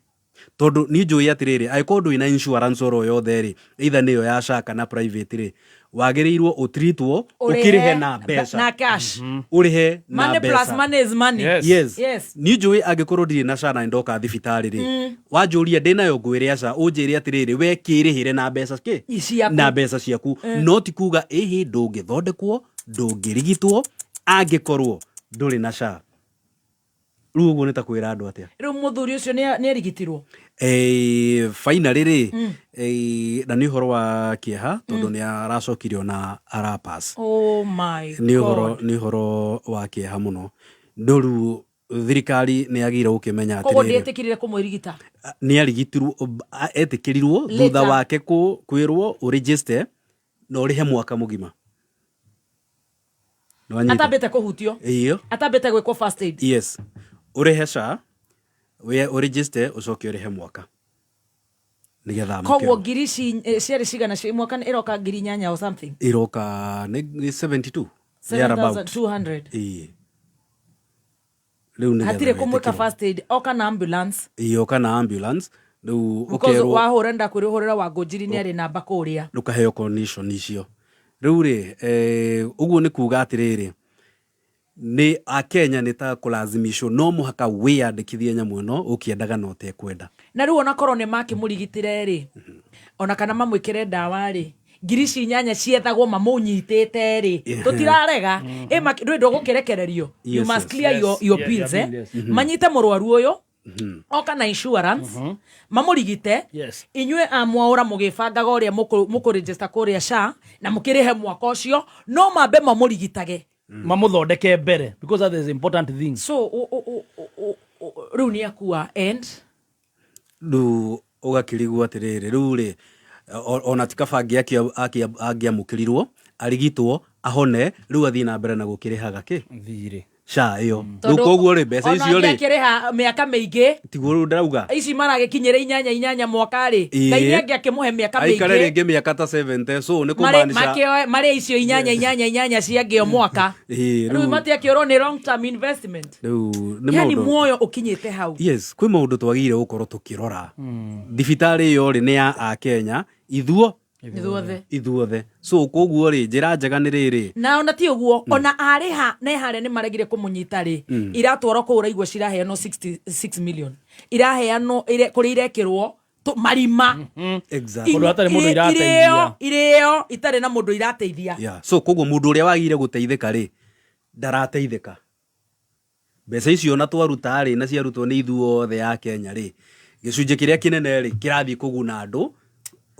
Tondũ niĩ njũĩ atĩrĩrĩ, angĩkorwo ndũrĩ na insurance oro yothe rĩ, either nĩyo ya SHA kana private rĩ, wagĩrĩirwo ũtritwo ũkĩrĩhe na mbeca. Na cash. Ũrĩhe na Money plus mbeca. money is money. Yes. Yes. Niĩ njũĩ angĩkorwo ndirĩ na SHA na nĩndoka thibitarĩ rĩ, wanjũria ndĩnayo ngwĩre aca, ũnjĩre atĩrĩrĩ, we kĩrĩhĩre na mbeca kĩ? Ciaku. Na mbeca ciaku. No ti kuga ĩhĩ ndũngĩthondekwo, ndũngĩrigitwo angĩkorwo ndũrĩ na SHA. Rĩu ũguo nĩ ta kwĩra andũ atĩa? Rĩu mũthuri ũcio nĩ arigitiruo? Finally rĩ, na nĩ ũhoro wa kĩeha tondũ nĩ aracokire ona arapass. Oh my Nĩ ũhoro God. nĩ ũhoro wa kĩeha mũno. No rĩu thirikari nĩ yagĩrĩire gũkĩmenya Koguo atĩrĩrĩ, ndĩetĩkĩrire kũmwĩrigita? Nĩ arigitirwo, etĩkĩrirwo thutha Later. wake kwĩrwo ũregister na ũrĩhe mwaka mũgima. Nĩwanyita? Atambĩte kũhutio? Ĩyo. Atambĩte gwĩkwo first aid? Yes. Ũrĩhe SHA, ũregister ũcoke ũrĩhe mwaka. Nĩgetha Koguo amũkĩrwo. Ngiri ici ciarĩ cigana cia mwaka ĩroka 8,000 or something? Ĩroka nĩ 72. Thereabout. 7,200. Ĩĩ. Rĩu nĩgetha Hatirĩ kũmwĩka wetĩkĩrwo. first aid, oka na ambulance. Ĩĩ, oka na ambulance. Rĩu Because ũkerwo wahũra ndakwĩra ũhũrĩre wa Ngũnjiri nĩ arĩ namba kũrĩa. Ndũkaheo condition icio. Rĩu rĩ, ũguo nĩ kuga atĩrĩrĩ, nĩ akenya nĩ ta kũlazimishwo no mũhaka wĩyandĩkithie nyamũ ĩno ũkĩendaga na ũtekwenda. Na rĩu onakorwo nĩ makĩmũrigitĩre rĩ, ona kana mamwĩkĩre ndawa rĩ, ngiri ici inyanya ciethagwo mamũnyitĩte rĩ, tũtirarega. Ĩ ndũĩ ndũgũkĩrekererio. You must clear your bills, Your eh? bill, yes. Manyite mũrwaru ũyũ, oka na insurance, mamũrigite. Inyuĩ a mwaũra mũgĩbangaga ũrĩa mũkũregister kũrĩa SHA na mũkĩrĩhe mwaka ũcio, no mambe mamũrigitage. Mamũthondeke mbere because that is important thing. So rĩu nĩ akua and Rĩu ũgakĩrigwo atĩrĩrĩ, rĩu rĩ, ona ti kaba angĩamũkĩrirwo arigitwo ahone, rĩu athiĩ na mbere na gũkĩrĩhaga kĩ thirĩ SHA ĩyo. Rĩu koguo rĩ, mbeca Ona icio rĩ, angĩakĩrĩha mĩaka mĩingĩ, tiguo rĩu ndĩrauga. Ici maragĩkinyĩra inyanya inyanya mwaka rĩ, Ngai nĩ angĩakĩmũhe mĩaka Aikare mĩingĩ. Rĩngĩ mĩaka ta 70, so nĩ Marĩ kũmaanisha makĩoe marĩ icio inyanya inyanya inyanya ciangĩ o mwaka. Ĩĩ, Rĩu rĩu matiakĩũrwo nĩ long term investment. Rĩu nĩ Yani maũndũ muoyo ũkinyĩte hau. Yes, kwĩ maũndũ twagĩrĩire gũkorwo tũkĩrora. Thibitarĩ ĩyo rĩ, nĩ ya akenya ithuo Ithuothe. Ithuothe. So koguo rĩ, njĩra njega nĩ rĩrĩ, Na ona ti ũguo, ona arĩha na harĩa nĩ maregire kũmũnyita rĩ, iratwarwo kũu ũraigua ciraheanwo 66 million, iraheanwo kũrĩa irekĩrwo marima. Exactly. Kũndũ hatarĩ mũndũ irateithia. Irĩo irĩo itarĩ na mũndũ irateithia. Yeah. So koguo mũndũ ũrĩa wagĩrĩire gũteithĩka rĩ, ndarateithĩka. Mbeca icio ona twaruta rĩ, na ciarutwo nĩ ithuothe ya Kenya rĩ, gĩcunjĩ kĩrĩa kĩnene rĩ, kĩrathiĩ kũguna andũ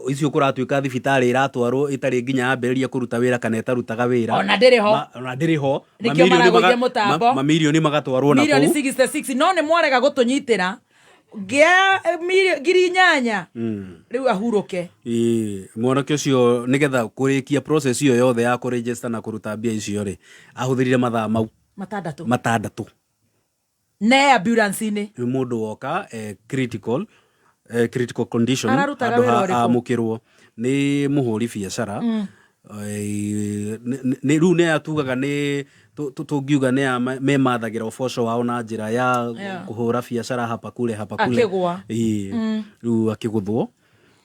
icio kũratuĩka thibitarĩ ĩratwarwo ĩtarĩ nginya yambĩrĩria kũruta wĩra kana ĩtarutaga wĩra. Ona ndĩrĩ ho. Ona ndĩrĩ ho. Nĩkĩo Mamirioni maragũithia mũtambo. Mamirioni magatwarwo na Milioni kũu. 66, no nĩ mwarega gũtũnyitĩra ngĩa 8,000. Rĩu ahurũke. Ĩĩ, mwanake ũcio nĩgetha kũrĩkia process ĩyo yothe ya kũregister na kũruta mbia icio rĩ, ahũthĩrire mathaa mau 6. 6. Ne ambulance-inĩ. Nĩ mũndũ woka critical condition. Ararutaga Handũ wĩra ha ũrĩkũ? amũkĩrwo nĩ mũhũri biacara. Rĩu nĩ aya tugaga nĩ tũngiuga nĩ aya memathagĩra ũboco wao na njĩra ya kũhũra biacara hapa kule hapa kule. Akĩgũa. Ĩĩ. Rĩu akĩgũthwo.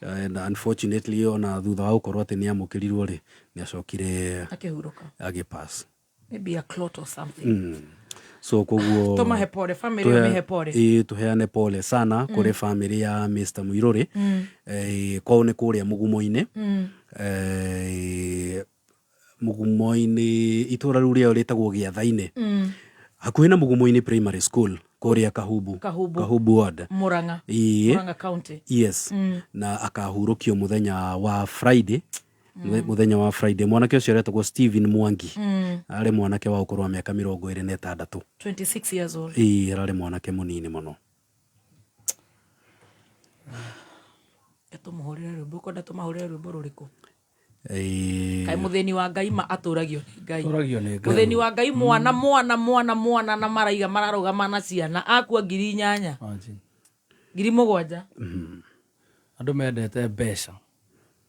And unfortunately ona thutha wa gũkorwo atĩ nĩ amũkĩrirwo rĩ, nĩ acokire Akĩhurũka. Agĩpass. Maybe a clot or something. So koguo Tũmahe pole, family ĩyo mĩhe pole. Ĩĩ, tũheane pole sana kũrĩ family ya Mr Muiruri. Kwao nĩ kũrĩa Mũgumo-inĩ. Mũgumo-inĩ, itũra rĩu rĩao rĩtagwo Gĩatha-inĩ, hakuhĩ na Mũgumo-inĩ Primary School kũrĩa Kahubu. Kahubu. Kahubu ward. Murang'a. Ĩĩ. Murang'a County. Yes. Na akahurũkio mũthenya wa Friday. Mũthenya wa Friday mwanake ũcio aretagwo Steven Mwangi. Arĩ mwanake wa ũkũrũ wa mĩaka 26. 26 years old. Ĩĩ, ararĩ mwanake mũnini mũno. Tũmũhũrĩre rwĩmbo, ũkwenda tũmahũrĩre rwĩmbo rũrĩkũ? Ĩĩ. Kaĩ mũthĩni wa Ngai ma atũragio nĩ Ngai. Atũragio nĩ Ngai. Mũthĩni wa Ngai, mwana mwana mwana mwana na maraiga mararũgama na ciana, akua 8,000. Imagine. 7,000. Andũ mendete mbeca,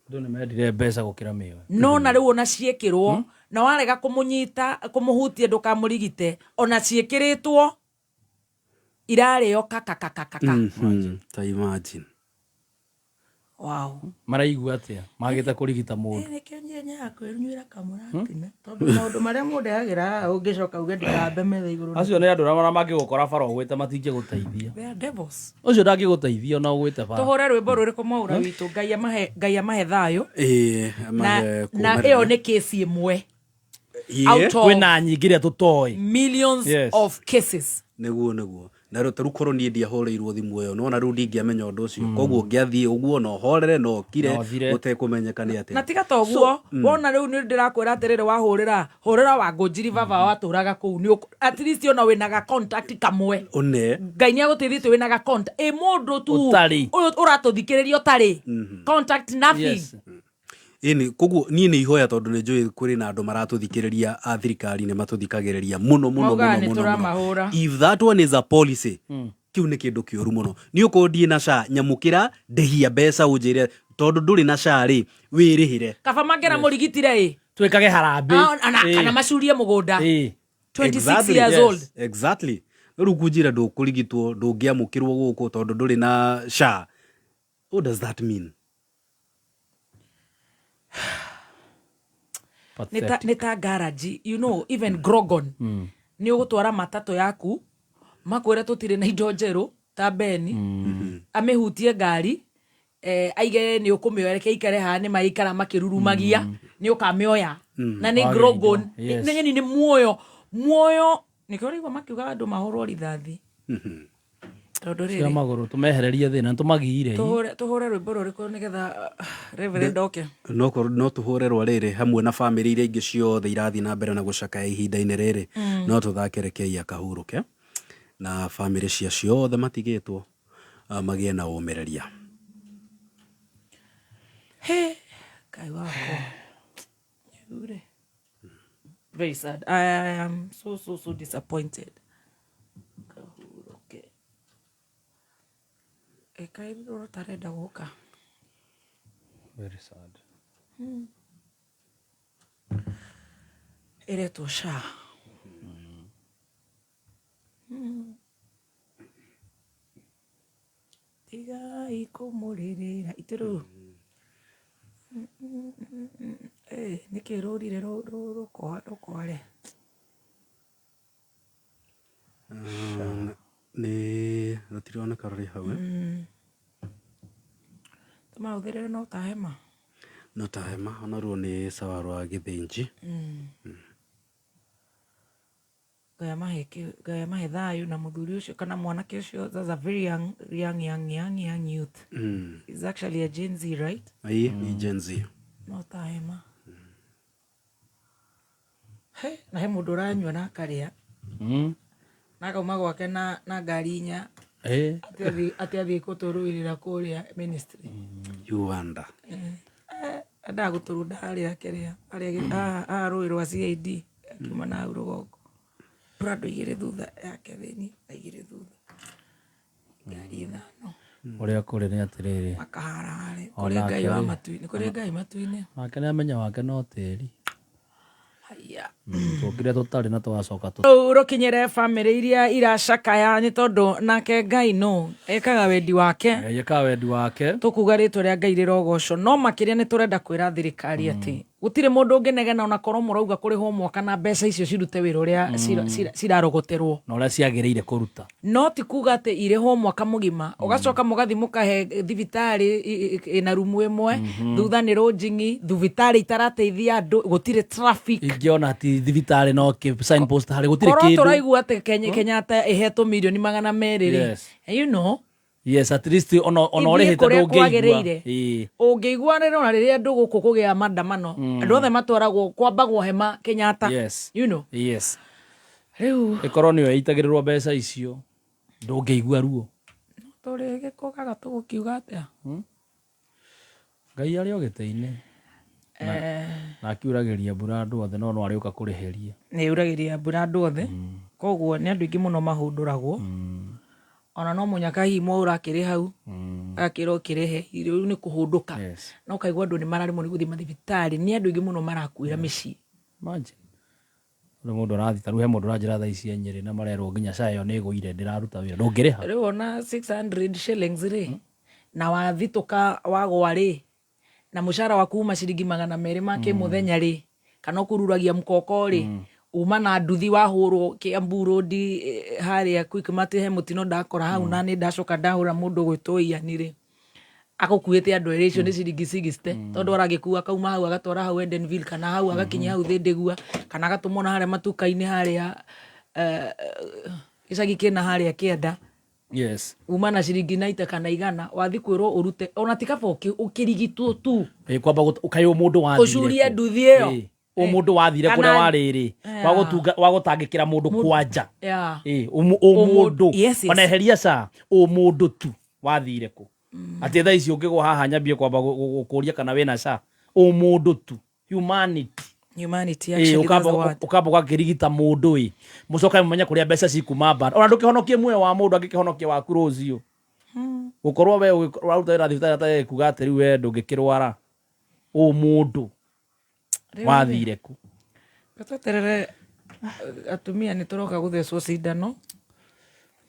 andũ nĩ mendire mbeca gũkĩra mĩoyo. No na rĩu ona ciĩkĩrwo na warega kũmũnyita, kũmũhutia, ndũkamũrigite ona ciĩkĩrĩtwo. Irarĩo kakakakaka. Ta imagine. Wow. Maraigua atia magĩte kũrigita mũndũ? Nĩkĩo nyenyaga kwĩnyuĩra kamũratina, tondũ maũndũ marĩa mũndehagĩra haha ũngĩcoka uge ndikambe metha igũrũ. Acio nĩ andũ arĩa mangĩgũkora bara ũgwĩte matingĩgũteithia. They are devils. Ũcio ndangĩgũteithia ona ũgwĩte bara. Tũhũre rwĩmbo rũrĩkũ mwaura witũ? Ngai amahe, Ngai amahe thayũ. Ĩĩ. Na Amahe na kũũmĩrĩria. ĩyo nĩ kesi ĩmwe out of Kwĩna nyingĩ iria tũtoĩ. millions Yes. of cases. Nĩguo na rĩu tarĩu korwo niĩ ndiahũrĩirwo thimũ ĩyo, nona rĩu ndingĩamenya ũndũ ũcio, koguo ngĩathiĩ ũguo na ũhorere na ũkire. Na ũthire. Gũtekũmenyeka nĩ atĩa. Na tiga ta ũguo, wona rĩu nĩ ndĩrakwĩra atĩrĩrĩ, wahũrĩra hũrĩra Wangũnjiri baba watũraga kũu, nĩ at least ona wĩna ga contact kamwe. One. Ngai nĩ agũteithĩtie wĩna ga contact ĩ mũndũ tu Ũtarĩ. ũyũ ũratũthikĩrĩria ũtarĩ contact, nothing. Yes. Ĩni, koguo niĩ nĩ ihoya, tondũ nĩ njũĩ kũrĩ na andũ maratũthikĩrĩria a thirikari, nĩ matũthikagĩrĩria mũno mũno. Maugaga Mũno nĩ mũno mũno. tũramahũra. If that one is a policy, kĩu nĩ kĩndũ kĩũru mũno. Nĩ ũkorwo ndiĩ na SHA, nyamũkĩra ndĩhia mbeca, ũnjĩre tondũ ndũrĩ na SHA rĩ, wĩrĩhĩre. Kaba mangĩra mũrigitire ĩ. Twĩkage harambĩ. Kana macurie mũgũnda. 26 years old. Exactly. Rĩu kunjĩra ndũkũrigitwo, ndũngĩamũkĩrwo gũkũ tondũ ndũrĩ na SHA, what does that mean? Nĩ ta garage, even Grogon, nĩ ũgũtwara matatũ yaku makwĩre tũtirĩ na indo njerũ ta beni amĩhutie ngari, aige nĩ ũkũmĩoya, reke ikare haha, nĩ maikara makĩrurumagia, nĩ ũkamĩoya. Na nĩ Wagĩrĩirwo. Grogon. Yes. Nĩ nyeni nĩ muoyo muoyo, nĩkĩo ũraigua makiuga andũ mahũrwo rithathi tondũ Cia rĩrĩ. magũrũ tũmehererie thĩna, nĩtũmagiire. Tũhũre rwĩmbo rũrĩkũ nĩgetha Reverend oke? No tũhũre rwa rĩrĩ hamwe na bamĩrĩ iria ingĩ ciothe irathiĩ na mbere na gũcakaya ihinda-inĩ rĩrĩ. No tũthake Rekei Akahurũke, na bamĩrĩ cia ciothe matigĩtwo, magĩe na ũmĩrĩria. He Ngai wakwa. Rĩu-rĩ, very sad. I am so so so disappointed. Kahurũke. Ĩkaĩ ũtarenda gũka. Very sad. Ĩretwo SHA. Tigai kũmũrĩrĩra itũrũ. Nĩkĩ rũrire rũkware? Nĩ rũtironeka rũrĩ hau, eh? Tũmahũthĩrĩre no ta hema. No ta hema, onaruo nĩ sawa rwa gĩthĩnji. Ngai amahe Ngai amahe thayũ na mũthuri ũcio kana mwanake ũcio. That's a very young young young young young youth. Is actually a Gen Z, right? Ĩĩ, nĩ Gen Z. No ta hema. He, na he mũndũ ũranyua na akarĩa na akauma gwake na ngari inya, atĩ athiĩ kũtũrũĩrĩra kũrĩa ministry. You wonder. Endaga gũtũrunda harĩa kĩrĩa harĩa haha rũĩ rwa CID, akiuma na hau rũgongo. Prado igĩrĩ thutha yake thĩinĩ na igĩrĩ thutha, ngari ithano. Ũrĩa kũrĩ nĩ atĩrĩrĩ, makahara harĩ Onake kũrĩ Ngai wa rĩ. matu-inĩ, kũrĩ Ngai matu-inĩ. Nake nĩ amenya wake no tĩri. Haya. Tũkire tũtarĩ na tũgacoka tũ Rĩu rũkinyĩre bamĩrĩ iria iracakaya, nĩ tondũ nake Ngai no ekaga wendi wake. Ngai ekaga wendi wake. Tũkuga rĩtwa rĩa Ngai rĩrogocwo, no makĩria nĩ tũrenda kwĩra thirikari atĩ gũtirĩ mũndũ ũngĩnegena ona korwo mũrauga kũrĩhwo mwaka na mbeca icio cirute wĩra ũrĩa cirarogoterwo. Na ũrĩa ciagĩrĩire kũruta. No ti kuga atĩ irĩhwo mwaka mũgima, ũgacoka mũgathi mũkahe thibitarĩ ĩna rumu ĩmwe, thutha nĩ rũnjing'i, thibitarĩ itarateithia andũ, gũtirĩ traffic. Ingĩona ti thibitarĩ no signpost harĩ gũtirĩ Korwo kĩndũ. tũraigua atĩ Kenyatta ĩhetwo mirioni 200 rĩ, Yes, at least ona ithiĩ ũrĩhĩte kũrĩa ndũngĩigua. kwagĩrĩire. Ũngĩigua rĩrĩ ona rĩrĩa andũ gũkũ kũgĩa maandamano, andũ othe matwaragwo kwambagwo hema Kenyatta. Rĩu Ĩkorwo nĩyo ĩitagĩrĩrwo mbeca icio, ndũngĩigua ruo. Tũrĩ gĩkũgaga tũgũkiuga atĩa? Ngai arĩ o gĩtĩ-inĩ na akiuragĩria mbura andũ othe, no no arĩũka kũrĩhĩria. Nĩ yuragĩria mbura andũ othe, koguo nĩ andũ aingĩ mũno mahũndũragwo, ona no mũnyaka hihi mwaura akĩrĩ hau agakĩrwo kĩrĩhe, rĩu nĩ kũhũndũka. Na ũkaigua andũ nĩ mararemwo nĩ gũthiĩ mathibitarĩ, nĩ andũ aingĩ mũno marakuĩra mĩciĩ. Imagine. Rĩu mũndũ arathiĩ, ta rĩu he mũndũ ũranjĩra thaa ici e Nyĩrĩ na marerwo nginya SHA ĩyo nĩ ĩgũire ndĩraruta wĩra, ndũngĩrĩha. Rĩu ona 600 shillings rĩ, na wathitũka wagwa rĩ, na mũcara waku uma ciringi 200 ma kĩmũthenya rĩ, kana ũkururagia mkoko rĩ, uma na nduthi wahũrwo Kiambu Road, harĩa Quickmart he mũtino ndakora hau, na nĩ ndacoka ndahũra mũndũ ũgwĩtwo Ian rĩ, agũkuĩte andũ erĩ, icio nĩ ciringi 60, tondũ aragĩkua akauma hau agatwara hau Edenville, kana hau agakinyia hau Thĩndĩgua, kana agatũmwo na harĩa matuka-inĩ harĩa gĩcagi kĩna harĩa kĩanda. Uma na ciringi 90 kana 100, wathi kwĩrwo ũrute ona ti kaba ũkĩrigitwo tu. Ĩ, kwamba kaĩ ũmũndũ wathire ũcurie kũ? Nduthi ĩyo. Ĩ, ũmũndũ wathire Kana- kũrĩa warĩ rĩ, wa gũtangĩkĩra mũndũ kwanja. Ĩ, ũmũndũ. Ona eheria ca ũmũndũ tu wathire kũ, atĩ thaa ici ũngĩgwa haha nyambie kwamba gũkũria kana wĩna ca, ũmũndũ tu, humanity. Humanity, Ĩ, actually, that's the word. Ũkamba ũgakĩrigita mũndũ, ĩ, mũcoke mũmenye kũrĩa mbeca cikuma mbara, ona ndũkĩhonokie muoyo wa mũndũ angĩkĩhonokia waku rũciũ, gũkorwo we ũraruta wĩra thibitarĩ atarĩ kuga atĩ rĩu we ndũngĩkĩrwara, ũmũndũ Rĩu rĩ, wathire kũ? Tweterere, atumia nĩ tũroka gũthecwo cindano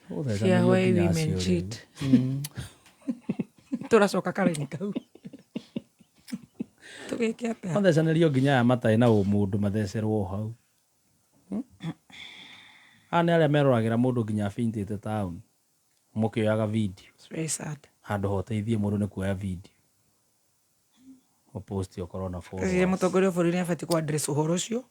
cia Gũthecanĩrio why nginya women acio rĩu. cheat. Tũracoka karaini kau tũgĩke atĩa? Mathecanĩrio nginya aya matarĩ na ũmũndũ mathecerwo hau. Aya nĩ arĩa meroragĩra mũndũ nginya abintĩte taũni mũkĩoyaga video. It's very sad. Handũ ha ũteithie mũndũ nĩ kuoya video ũposti ũkorwo na Ngwĩciria followers. Mũtongoria wa bũrũri nĩ abatiĩ ku address ũhoro ũcio,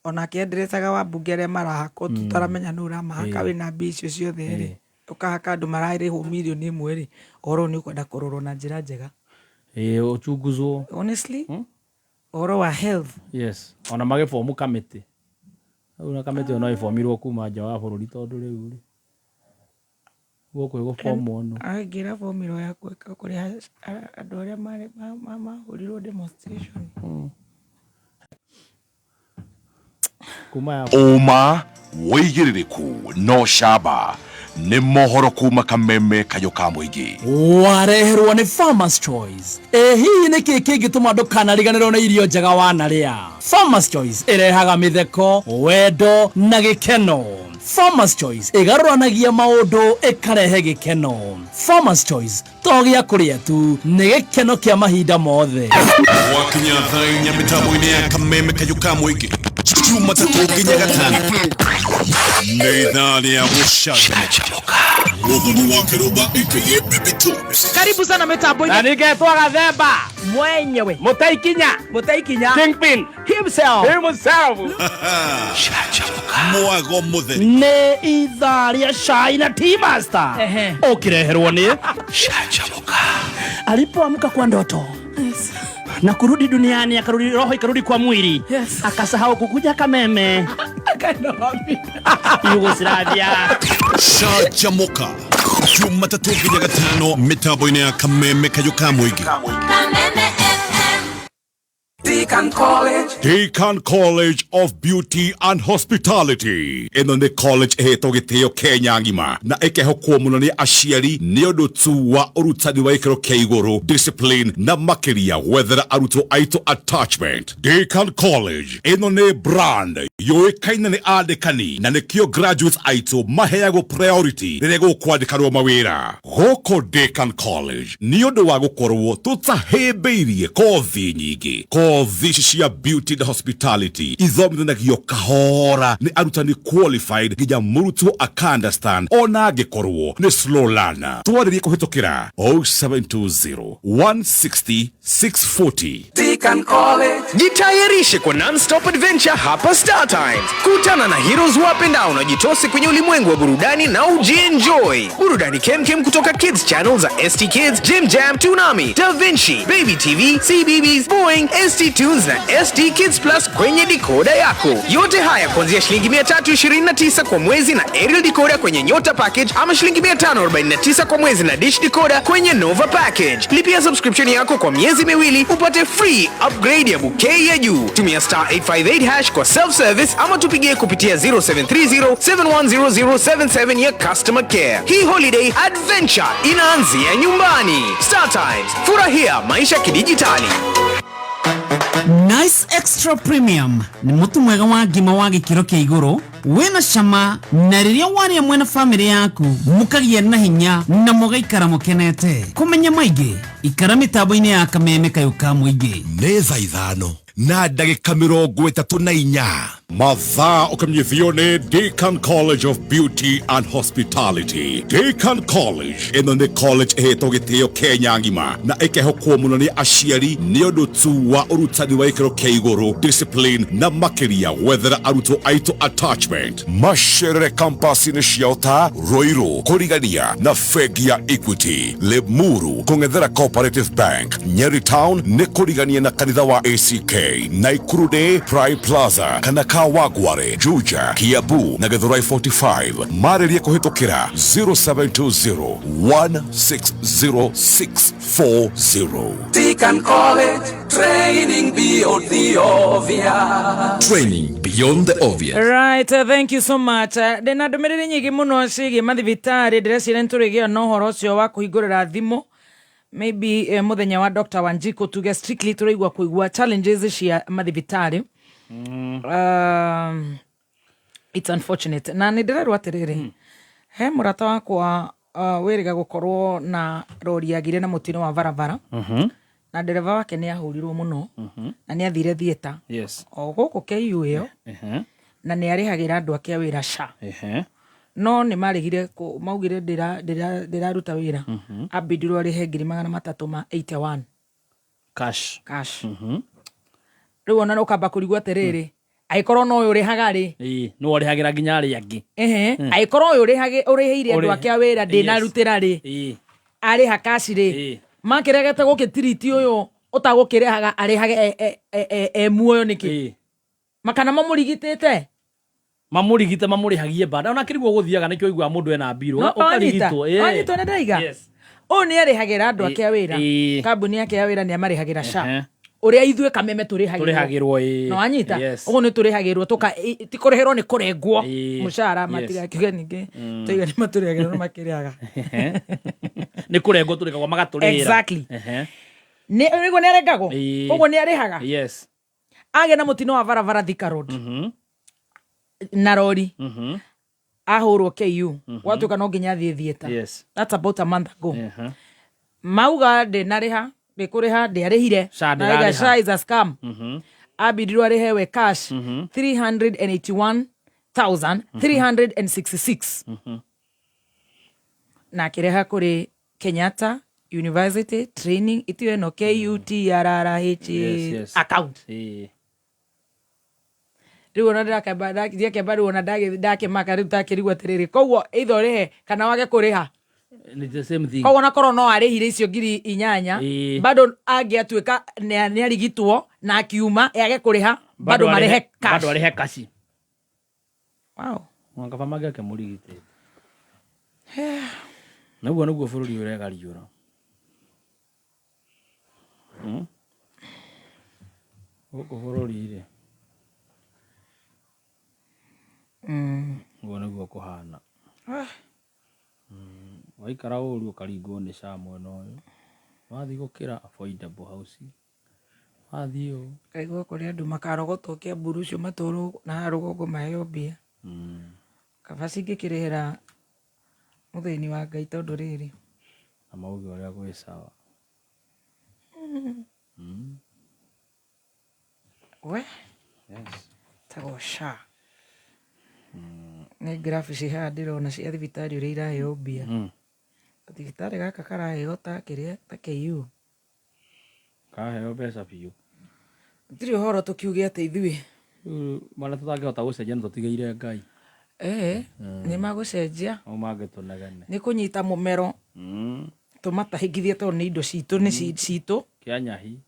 onake addressaga wambunge arĩa marahakwo, tũtaramenya nũ ũramahaka. Wĩna mbia icio ciothe rĩ, ũkahaka andũ mararĩhwo mirioni 1 rĩ, ũhoro ũyũ nĩ ũkwenda kũrorwo na njĩra njega. Ĩ, ũchunguzwo. Honestly, ũhoro wa health. Yes, ona magĩbomu kamĩtĩ rĩu, na kamĩtĩ ĩyo no ĩbomirwo kuma nja wa bũrũri, tondũ rĩu rĩ gũkũ ĩgũbomwo nũ? Angĩra bomirwo ya gwĩka kũrĩha andũ arĩa mahũrirwo demonstration. Kuma ya Ũma, wĩigĩrĩrĩku no camba nĩ mohoro kuma Kameme kayũ ka mũingĩ. Wareherwo nĩ Farmers Choice. Ĩ hihi nĩ kĩĩ kĩngĩtũma ndũkanariganĩrwo nĩ irio njega wanarĩa? Farmers Choice ĩrehaga mĩtheko, wendo na gĩkeno. Farmers Choice ĩgarũranagia maũndũ, ĩkarehe gĩkeno. Farmers Choice to gĩa kũrĩa tu, nĩ gĩkeno kĩa mahinda mothe. Gwakinya thaa 4 mĩtambo-inĩ ya Kameme kayũ ka mũingĩ, Jumatatũ nginya Gatano, nĩ ithaa rĩa gũcanjamũka. Mũthoni wa Kĩrũmba aka Baby Tops. Karibu sana mitambo-inĩ. Na ningetwo Gathemba mwenyewe. Mũtaikinya. Mũtaikinya. Kingpin himself. Himself. Mwago mũtheri. Nĩ ithaa rĩa cai na tea master. Ũkĩreherwo nĩ alipoamka kwa ndoto na kurudi duniani, akarudi roho ikarudi kwa mwili, akasahau kukuja Kameme Yugoslavia. Canjamũka Jumatatũ nginya Gatano mĩtambo-inĩ ya Kameme kayũ ka mũingĩ. Deacon College. Deacon College of Beauty and Hospitality ĩno nĩ college ĩhetwo gĩtĩo Kenya ng'ima na ĩkehokwo mũno nĩ aciari nĩ ũndũ tu wa ũrutani wa gĩkĩro kĩa igũrũ, discipline, na makĩria gwethera arutwo aitũ attachment. Deacon College ĩno nĩ brand yũĩkaine nĩ andĩkani, na nĩkĩo graduates aitũ maheagwo priority rĩrĩa gũkwandĩkanwo mawĩra gũkũ Deacon College, nĩ ũndũ wa gũkorwo tũtahĩmbĩirie kothi nyingĩ. Kothi ici cia beauty and hospitality ithomithanagio kahora nĩ arutani qualified nginya mũrutwo aka understand ona angĩkorwo nĩ slow learner. Twarĩrie kũhĩtũkĩra 0720 160 640. Deacon College. Jitayarishe kwa non-stop adventure hapa Star Times. Kutana na heroes wapendao na jitose kwenye ulimwengu wa burudani na ujienjoy. Burudani kemkem kutoka Kids Channel za ST Kids, Jim Jam, Toonami, Da Vinci, Baby TV, CBBS, Boeing, ST Tunes na ST Kids Plus kwenye decoder yako. Yote haya kuanzia shilingi 329 kwa mwezi na aerial decoder kwenye Nyota package, ama shilingi 549 kwa mwezi na dish decoder kwenye Nova package. Lipia subscription yako kwa miezi 2 upate free upgrade ya bouquet ya juu. Tumia star 858 hash kwa self service ama tupigie kupitia 0730 710077 ya customer care. Hii holiday adventure inaanzia nyumbani. Star Times, furahia maisha kidijitali. Nice Extra Premium nĩ mũtu mwega wa ngima wa gĩkĩro kĩa igũrũ wĩna cama na rĩrĩa warĩa mwena bamĩrĩ yaku mũkagĩa na hinya na mũgaikara mũkenete. Kũmenya maingĩ ikara mĩtambo-inĩ ya kameme kayũ ka mũingĩ. Nĩ thaa 5 na ndagĩka 34. Mathaa ũkĩmenyithio nĩ Deakin College of Beauty and Hospitality. Deakin College ĩno nĩ college ĩhetwo gĩtĩo Kenya ng'ima na ĩkehokwo mũno nĩ aciari nĩ ũndũ tu wa ũrutani wa gĩkĩro kĩa igũrũ, discipline na makĩria gwethera arutwo aitũ attachment. Macerere campus-inĩ ciao ta Ruiru kũrigania na bengi ya Equity, Limuru kũng'ethera Cooperative Bank, Nyeri Town nĩ kũrigania na kanitha wa ACK, Naikuru nĩ Prime Plaza kana Kawangware, Juja, Kiambu na Githurai 45. Marĩrie kũhĩtũkĩra 0720 160640. Deakin College, training beyond the obvious. Training beyond the obvious. Right, thank you so much. Ndĩna ndũmĩrĩri nyingĩ mũno ciĩgiĩ mathibitarĩ, ndĩreciria nĩtũrĩgĩa na ũhoro ũcio wa kũhingũrĩra thimũ maybe mũthenya wa Dr. Wanjiku tuge strictly tũraigua kũigua challenges cia mathibitarĩ. It's unfortunate na nĩ ndĩrerwo atĩrĩrĩ, he mũrata wakwa wĩrĩga gũkorwo na rori yagire na mũtino wa barabara na ndereba wake nĩ ahũrirwo mũno na nĩ athire theatre o gũkũ KU ĩyo na nĩ arĩhagĩra andũ ake a wĩra SHA no nĩ marĩhire maugire ndĩraruta wĩra, ambindirwo arĩhe 381,000 Cash. Cash. Rĩu ona ũkamba kũrigwo atĩrĩrĩ, angĩkorwo no ũyũ ũrĩhaga rĩ, Ĩĩ, nĩwe ũrĩhagĩra nginya arĩa angĩ. Ehe, angĩkorwo ũyũ ũrĩhĩire andũ ake a wĩra ndĩnarutĩra rĩ, arĩha cash rĩ, makĩregete gũkĩtiriti ũyũ ũtagũkĩrĩhaga arĩhage e muoyo nĩkĩ? Makana mamũrigitĩte? Mamũrigite mamũrĩhagie bada ona kĩrigwo gũthiaga nĩkĩo ũiguaga mũndũ ena mbirũ. No, wanyita ũkarigitwo, ĩĩ. Wanyitwo nĩ ndaiga ũyũ nĩ arĩhagĩra andũ ake a wĩra, kambuni yake ya wĩra nĩ amarĩhagĩra SHA ũrĩa ithuĩ kameme tũrĩhagĩrwo. Tũrĩhagĩrwo, ĩĩ. No wanyita? Yes. Ũguo nĩ tũrĩhagĩrwo tũka ti kũrĩhĩrwo nĩ kũrengwo mũcara. Matigakiuge ningĩ tũiga nĩ matũrĩhagĩrwo no makĩrĩhaga. Nĩ kũrengwo tũrĩkagwo magatũrĩhĩra. Exactly. Nĩ nĩguo nĩ arengagwo. Koguo nĩ arĩhaga. Agĩa na mũtino wa barabara Thika Road na rori, ahũrwo KU, gwatuĩka no nginya athiĩ theatre. That's about a month ago. Mauga ndĩnarĩha, ndĩkũrĩha, ndĩarĩhire. SHA Na raiga ndĩrarĩha. SHA is a scam. Ambindirwo arĩhe we cash 381,366 na akĩreha kũrĩ Kenyatta University Training itio ĩno KUTRRH account. Rĩu ona ndĩrakĩamba ndiakĩamba rĩu ona ndakĩmaka rĩu takĩrigwo atĩrĩrĩ, koguo either ũrĩhe kana wage kũrĩha. Ni the same thing. Koguo ona korwo no arĩhire icio 8,000, bado angĩatuĩka nĩ arigitwo na akiuma yage kũrĩha, bado marĩhe cash. Bado arĩhe kaci. Wow. Kaba mangĩakĩmũrigitĩte. Naguo nĩguo bũrũri ũregariũra. Gũkũ bũrũri-rĩ, ũguo nĩguo kũhana. Ah. Waikara ũru ũkaringwo nĩ SHA mwena ũyũ, wathiĩ gũkĩra affordable housing, wathiĩ ũũ. Kaigua kũrĩ andũ makarogotwo Kĩamburu ũcio matwarwo na haha rũgongo maheo mbia. Kaba cingĩkĩrĩhĩra mũthĩni wa Ngai tondũ rĩrĩ. Na mauge ũrĩa gwĩ sawa. We? Tagwo SHA. Nĩ graph ci haha ndĩrona cia thibitarĩ ũrĩa iraheo mbia. Thibitarĩ gaka karaheo ta kĩrĩa ta KU. Karaheo mbeca biũ. Gũtirĩ ũhoro tũkiuge atĩ ithuĩ. Rĩu marĩa tũtangĩhota gũcenjia nĩ tũtigĩire Ngai. Nĩ magũcenjia. Mau mangĩtũnegene. Nĩ kũnyita mũmero tũmatahingithie tondũ nĩ indo citũ nĩ citũ. Kĩa nyahi.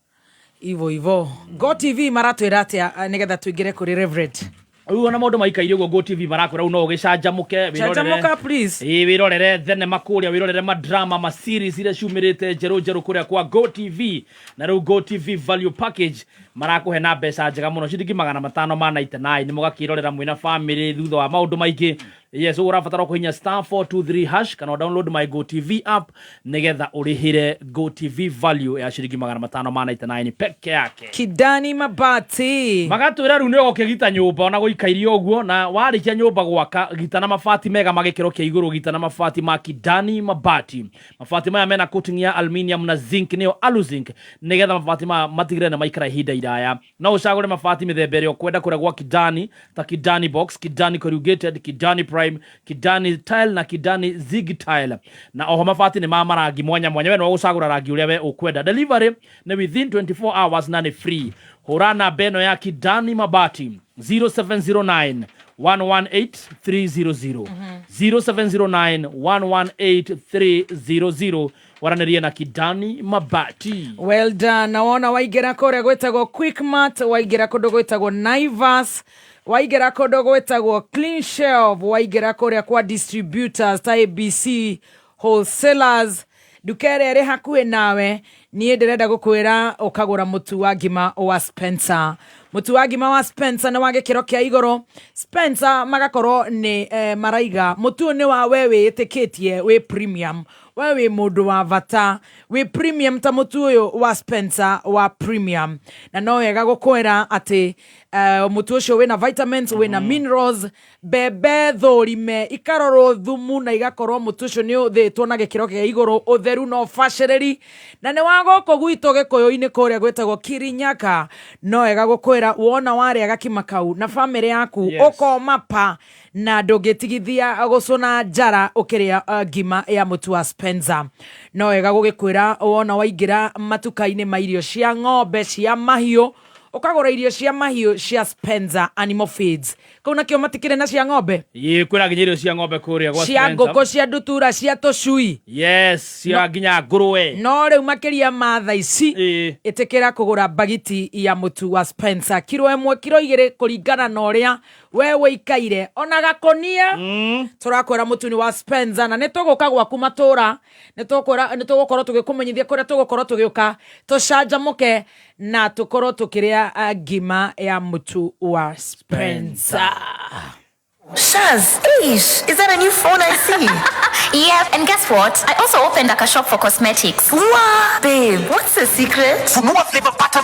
Ivo ivo. Go TV maratwĩra atĩa nĩgetha tũingĩre kũrĩ Reverend? Rĩu ona maũndũ maikaire ũguo, Go TV marakwĩra rĩu no ũgĩcanjamũke, wĩrorere. Canjamũka, please. Ĩĩ, wĩrorere thenema kũrĩa, wĩrorere madrama, ma series iria ciumĩrĩte njerũ njerũ kũrĩa kwa Go TV. Na rĩu Go TV value package marakũhe na mbeca njega mũno, ciringi 599, nĩ mũgakĩrorera mwĩna family thutha wa maũndũ maingĩ. Yes, ũguo ũrabatara kũhinya *423# kana download my Go TV app nĩgetha ũrĩhĩre Go TV value ya ciringi 599 peke yake. Kidani Mabati. Magatwĩra rĩu nĩ ũgũkĩgita nyũmba ona gũikaire ũguo, na warĩkia nyũmba gwaka, gita na mabati mega ma gĩkĩro kĩa igũrũ, gita na mabati ma Kidani Mabati. Mabati maya mena coating ya aluminium na zinc, nĩyo aluzinc, nĩgetha mabati maya matigĩrĩre nĩ maikara ihinda iraya. No ũcagũre mabati mĩthemba ĩrĩa ũkwenda kũrĩa gwa Kidani, ta Kidani box, Kidani corrugated, Kidani prime, Kidani tile na Kidani zig tile. Na oho mabati nĩ ma marangi mwanya mwanya, we no ũgũcagũra rangi ũrĩa we ũkwenda. Delivery nĩ within 24 hours na nĩ free. Hũra namba ĩno ya Kidani Mabati 0709 118 300, 0709 118 300, waranĩrie na Kidani Mabati. Well done. Na wona waingĩra kũrĩa gwĩtagwo Quickmart, waingĩra kũndũ gwĩtagwo Naivas, waingĩra kũndũ gwĩtagwo Clean Shelf, waingĩra kũrĩa kwa distributors ta ABC wholesalers, nduka ĩrĩa ĩrĩ hakuhĩ nawe, niĩ ndĩrenda gũkwĩra ũkagũra mũtu wa ngima wa Spencer. Mũtu wa ngima wa Spencer nĩ wa gĩkĩro kĩa igũrũ. Spencer magakorwo nĩ maraiga mũtu ũyũ nĩ wa we wĩĩtĩkĩtie wĩ premium, we wĩ mũndũ wa bata, wĩ premium ta mũtu ũyũ wa Spencer wa premium. Na no wega gũkwĩra atĩ mũtu ũcio wĩna vitamins, wĩna minerals, mbembe thũrime ikarorwo thumu na igakorwo mũtu ũcio nĩ ũthĩtwo na gĩkĩro kĩa igũrũ, ũtheru na ũbacĩrĩri, na nĩ wa gũkũ gwitũ gĩkũyũ-inĩ kũrĩa gwĩtagwo Kirinyaga. No wega gũkwĩra wona warĩa gakima kau na bamĩrĩ yaku, ũkoma pa na ndũngĩtigithia gũcũna njara ũkĩrĩa ngima ya mũtu wa Spencer. No wega gũgĩkwĩra wona waingĩra matuka-inĩ ma irio cia ng'ombe, cia mahiũ, ũkagũra irio cia mahiũ cia Spencer Animal Feeds. Kũu nakĩo matikĩrĩ na cia ng'ombe? Ĩ, kwĩna nginya irio cia ng'ombe kũrĩa gwa cia Spencer. Ngũkũ, cia ndutura, cia tũcui. Yes, cia nginya ngũrwe. No rĩu makĩria ma thaa ici, ĩtĩkĩra kũgũra bagiti ya mũtu wa Spencer, kiro 1, kiro 2, kũringana na ũrĩa we wĩikaire, ona gakũnia. Tũrakwĩra mũtu nĩ wa Spencer, na nĩ tũgũka gwaku matũra, nĩ tũgũkorwo tũgĩkũmenyithia kũrĩa tũgũkorwo tũgĩũka tũcanjamũke na tũkorwo tũkĩrĩa ngima ya mũtu wa Spencer. Shaz, eish, is that a new phone I see? Yeah, and guess what? I also opened like a shop for cosmetics. Wow, babe, what's the secret? Funua flavor butter.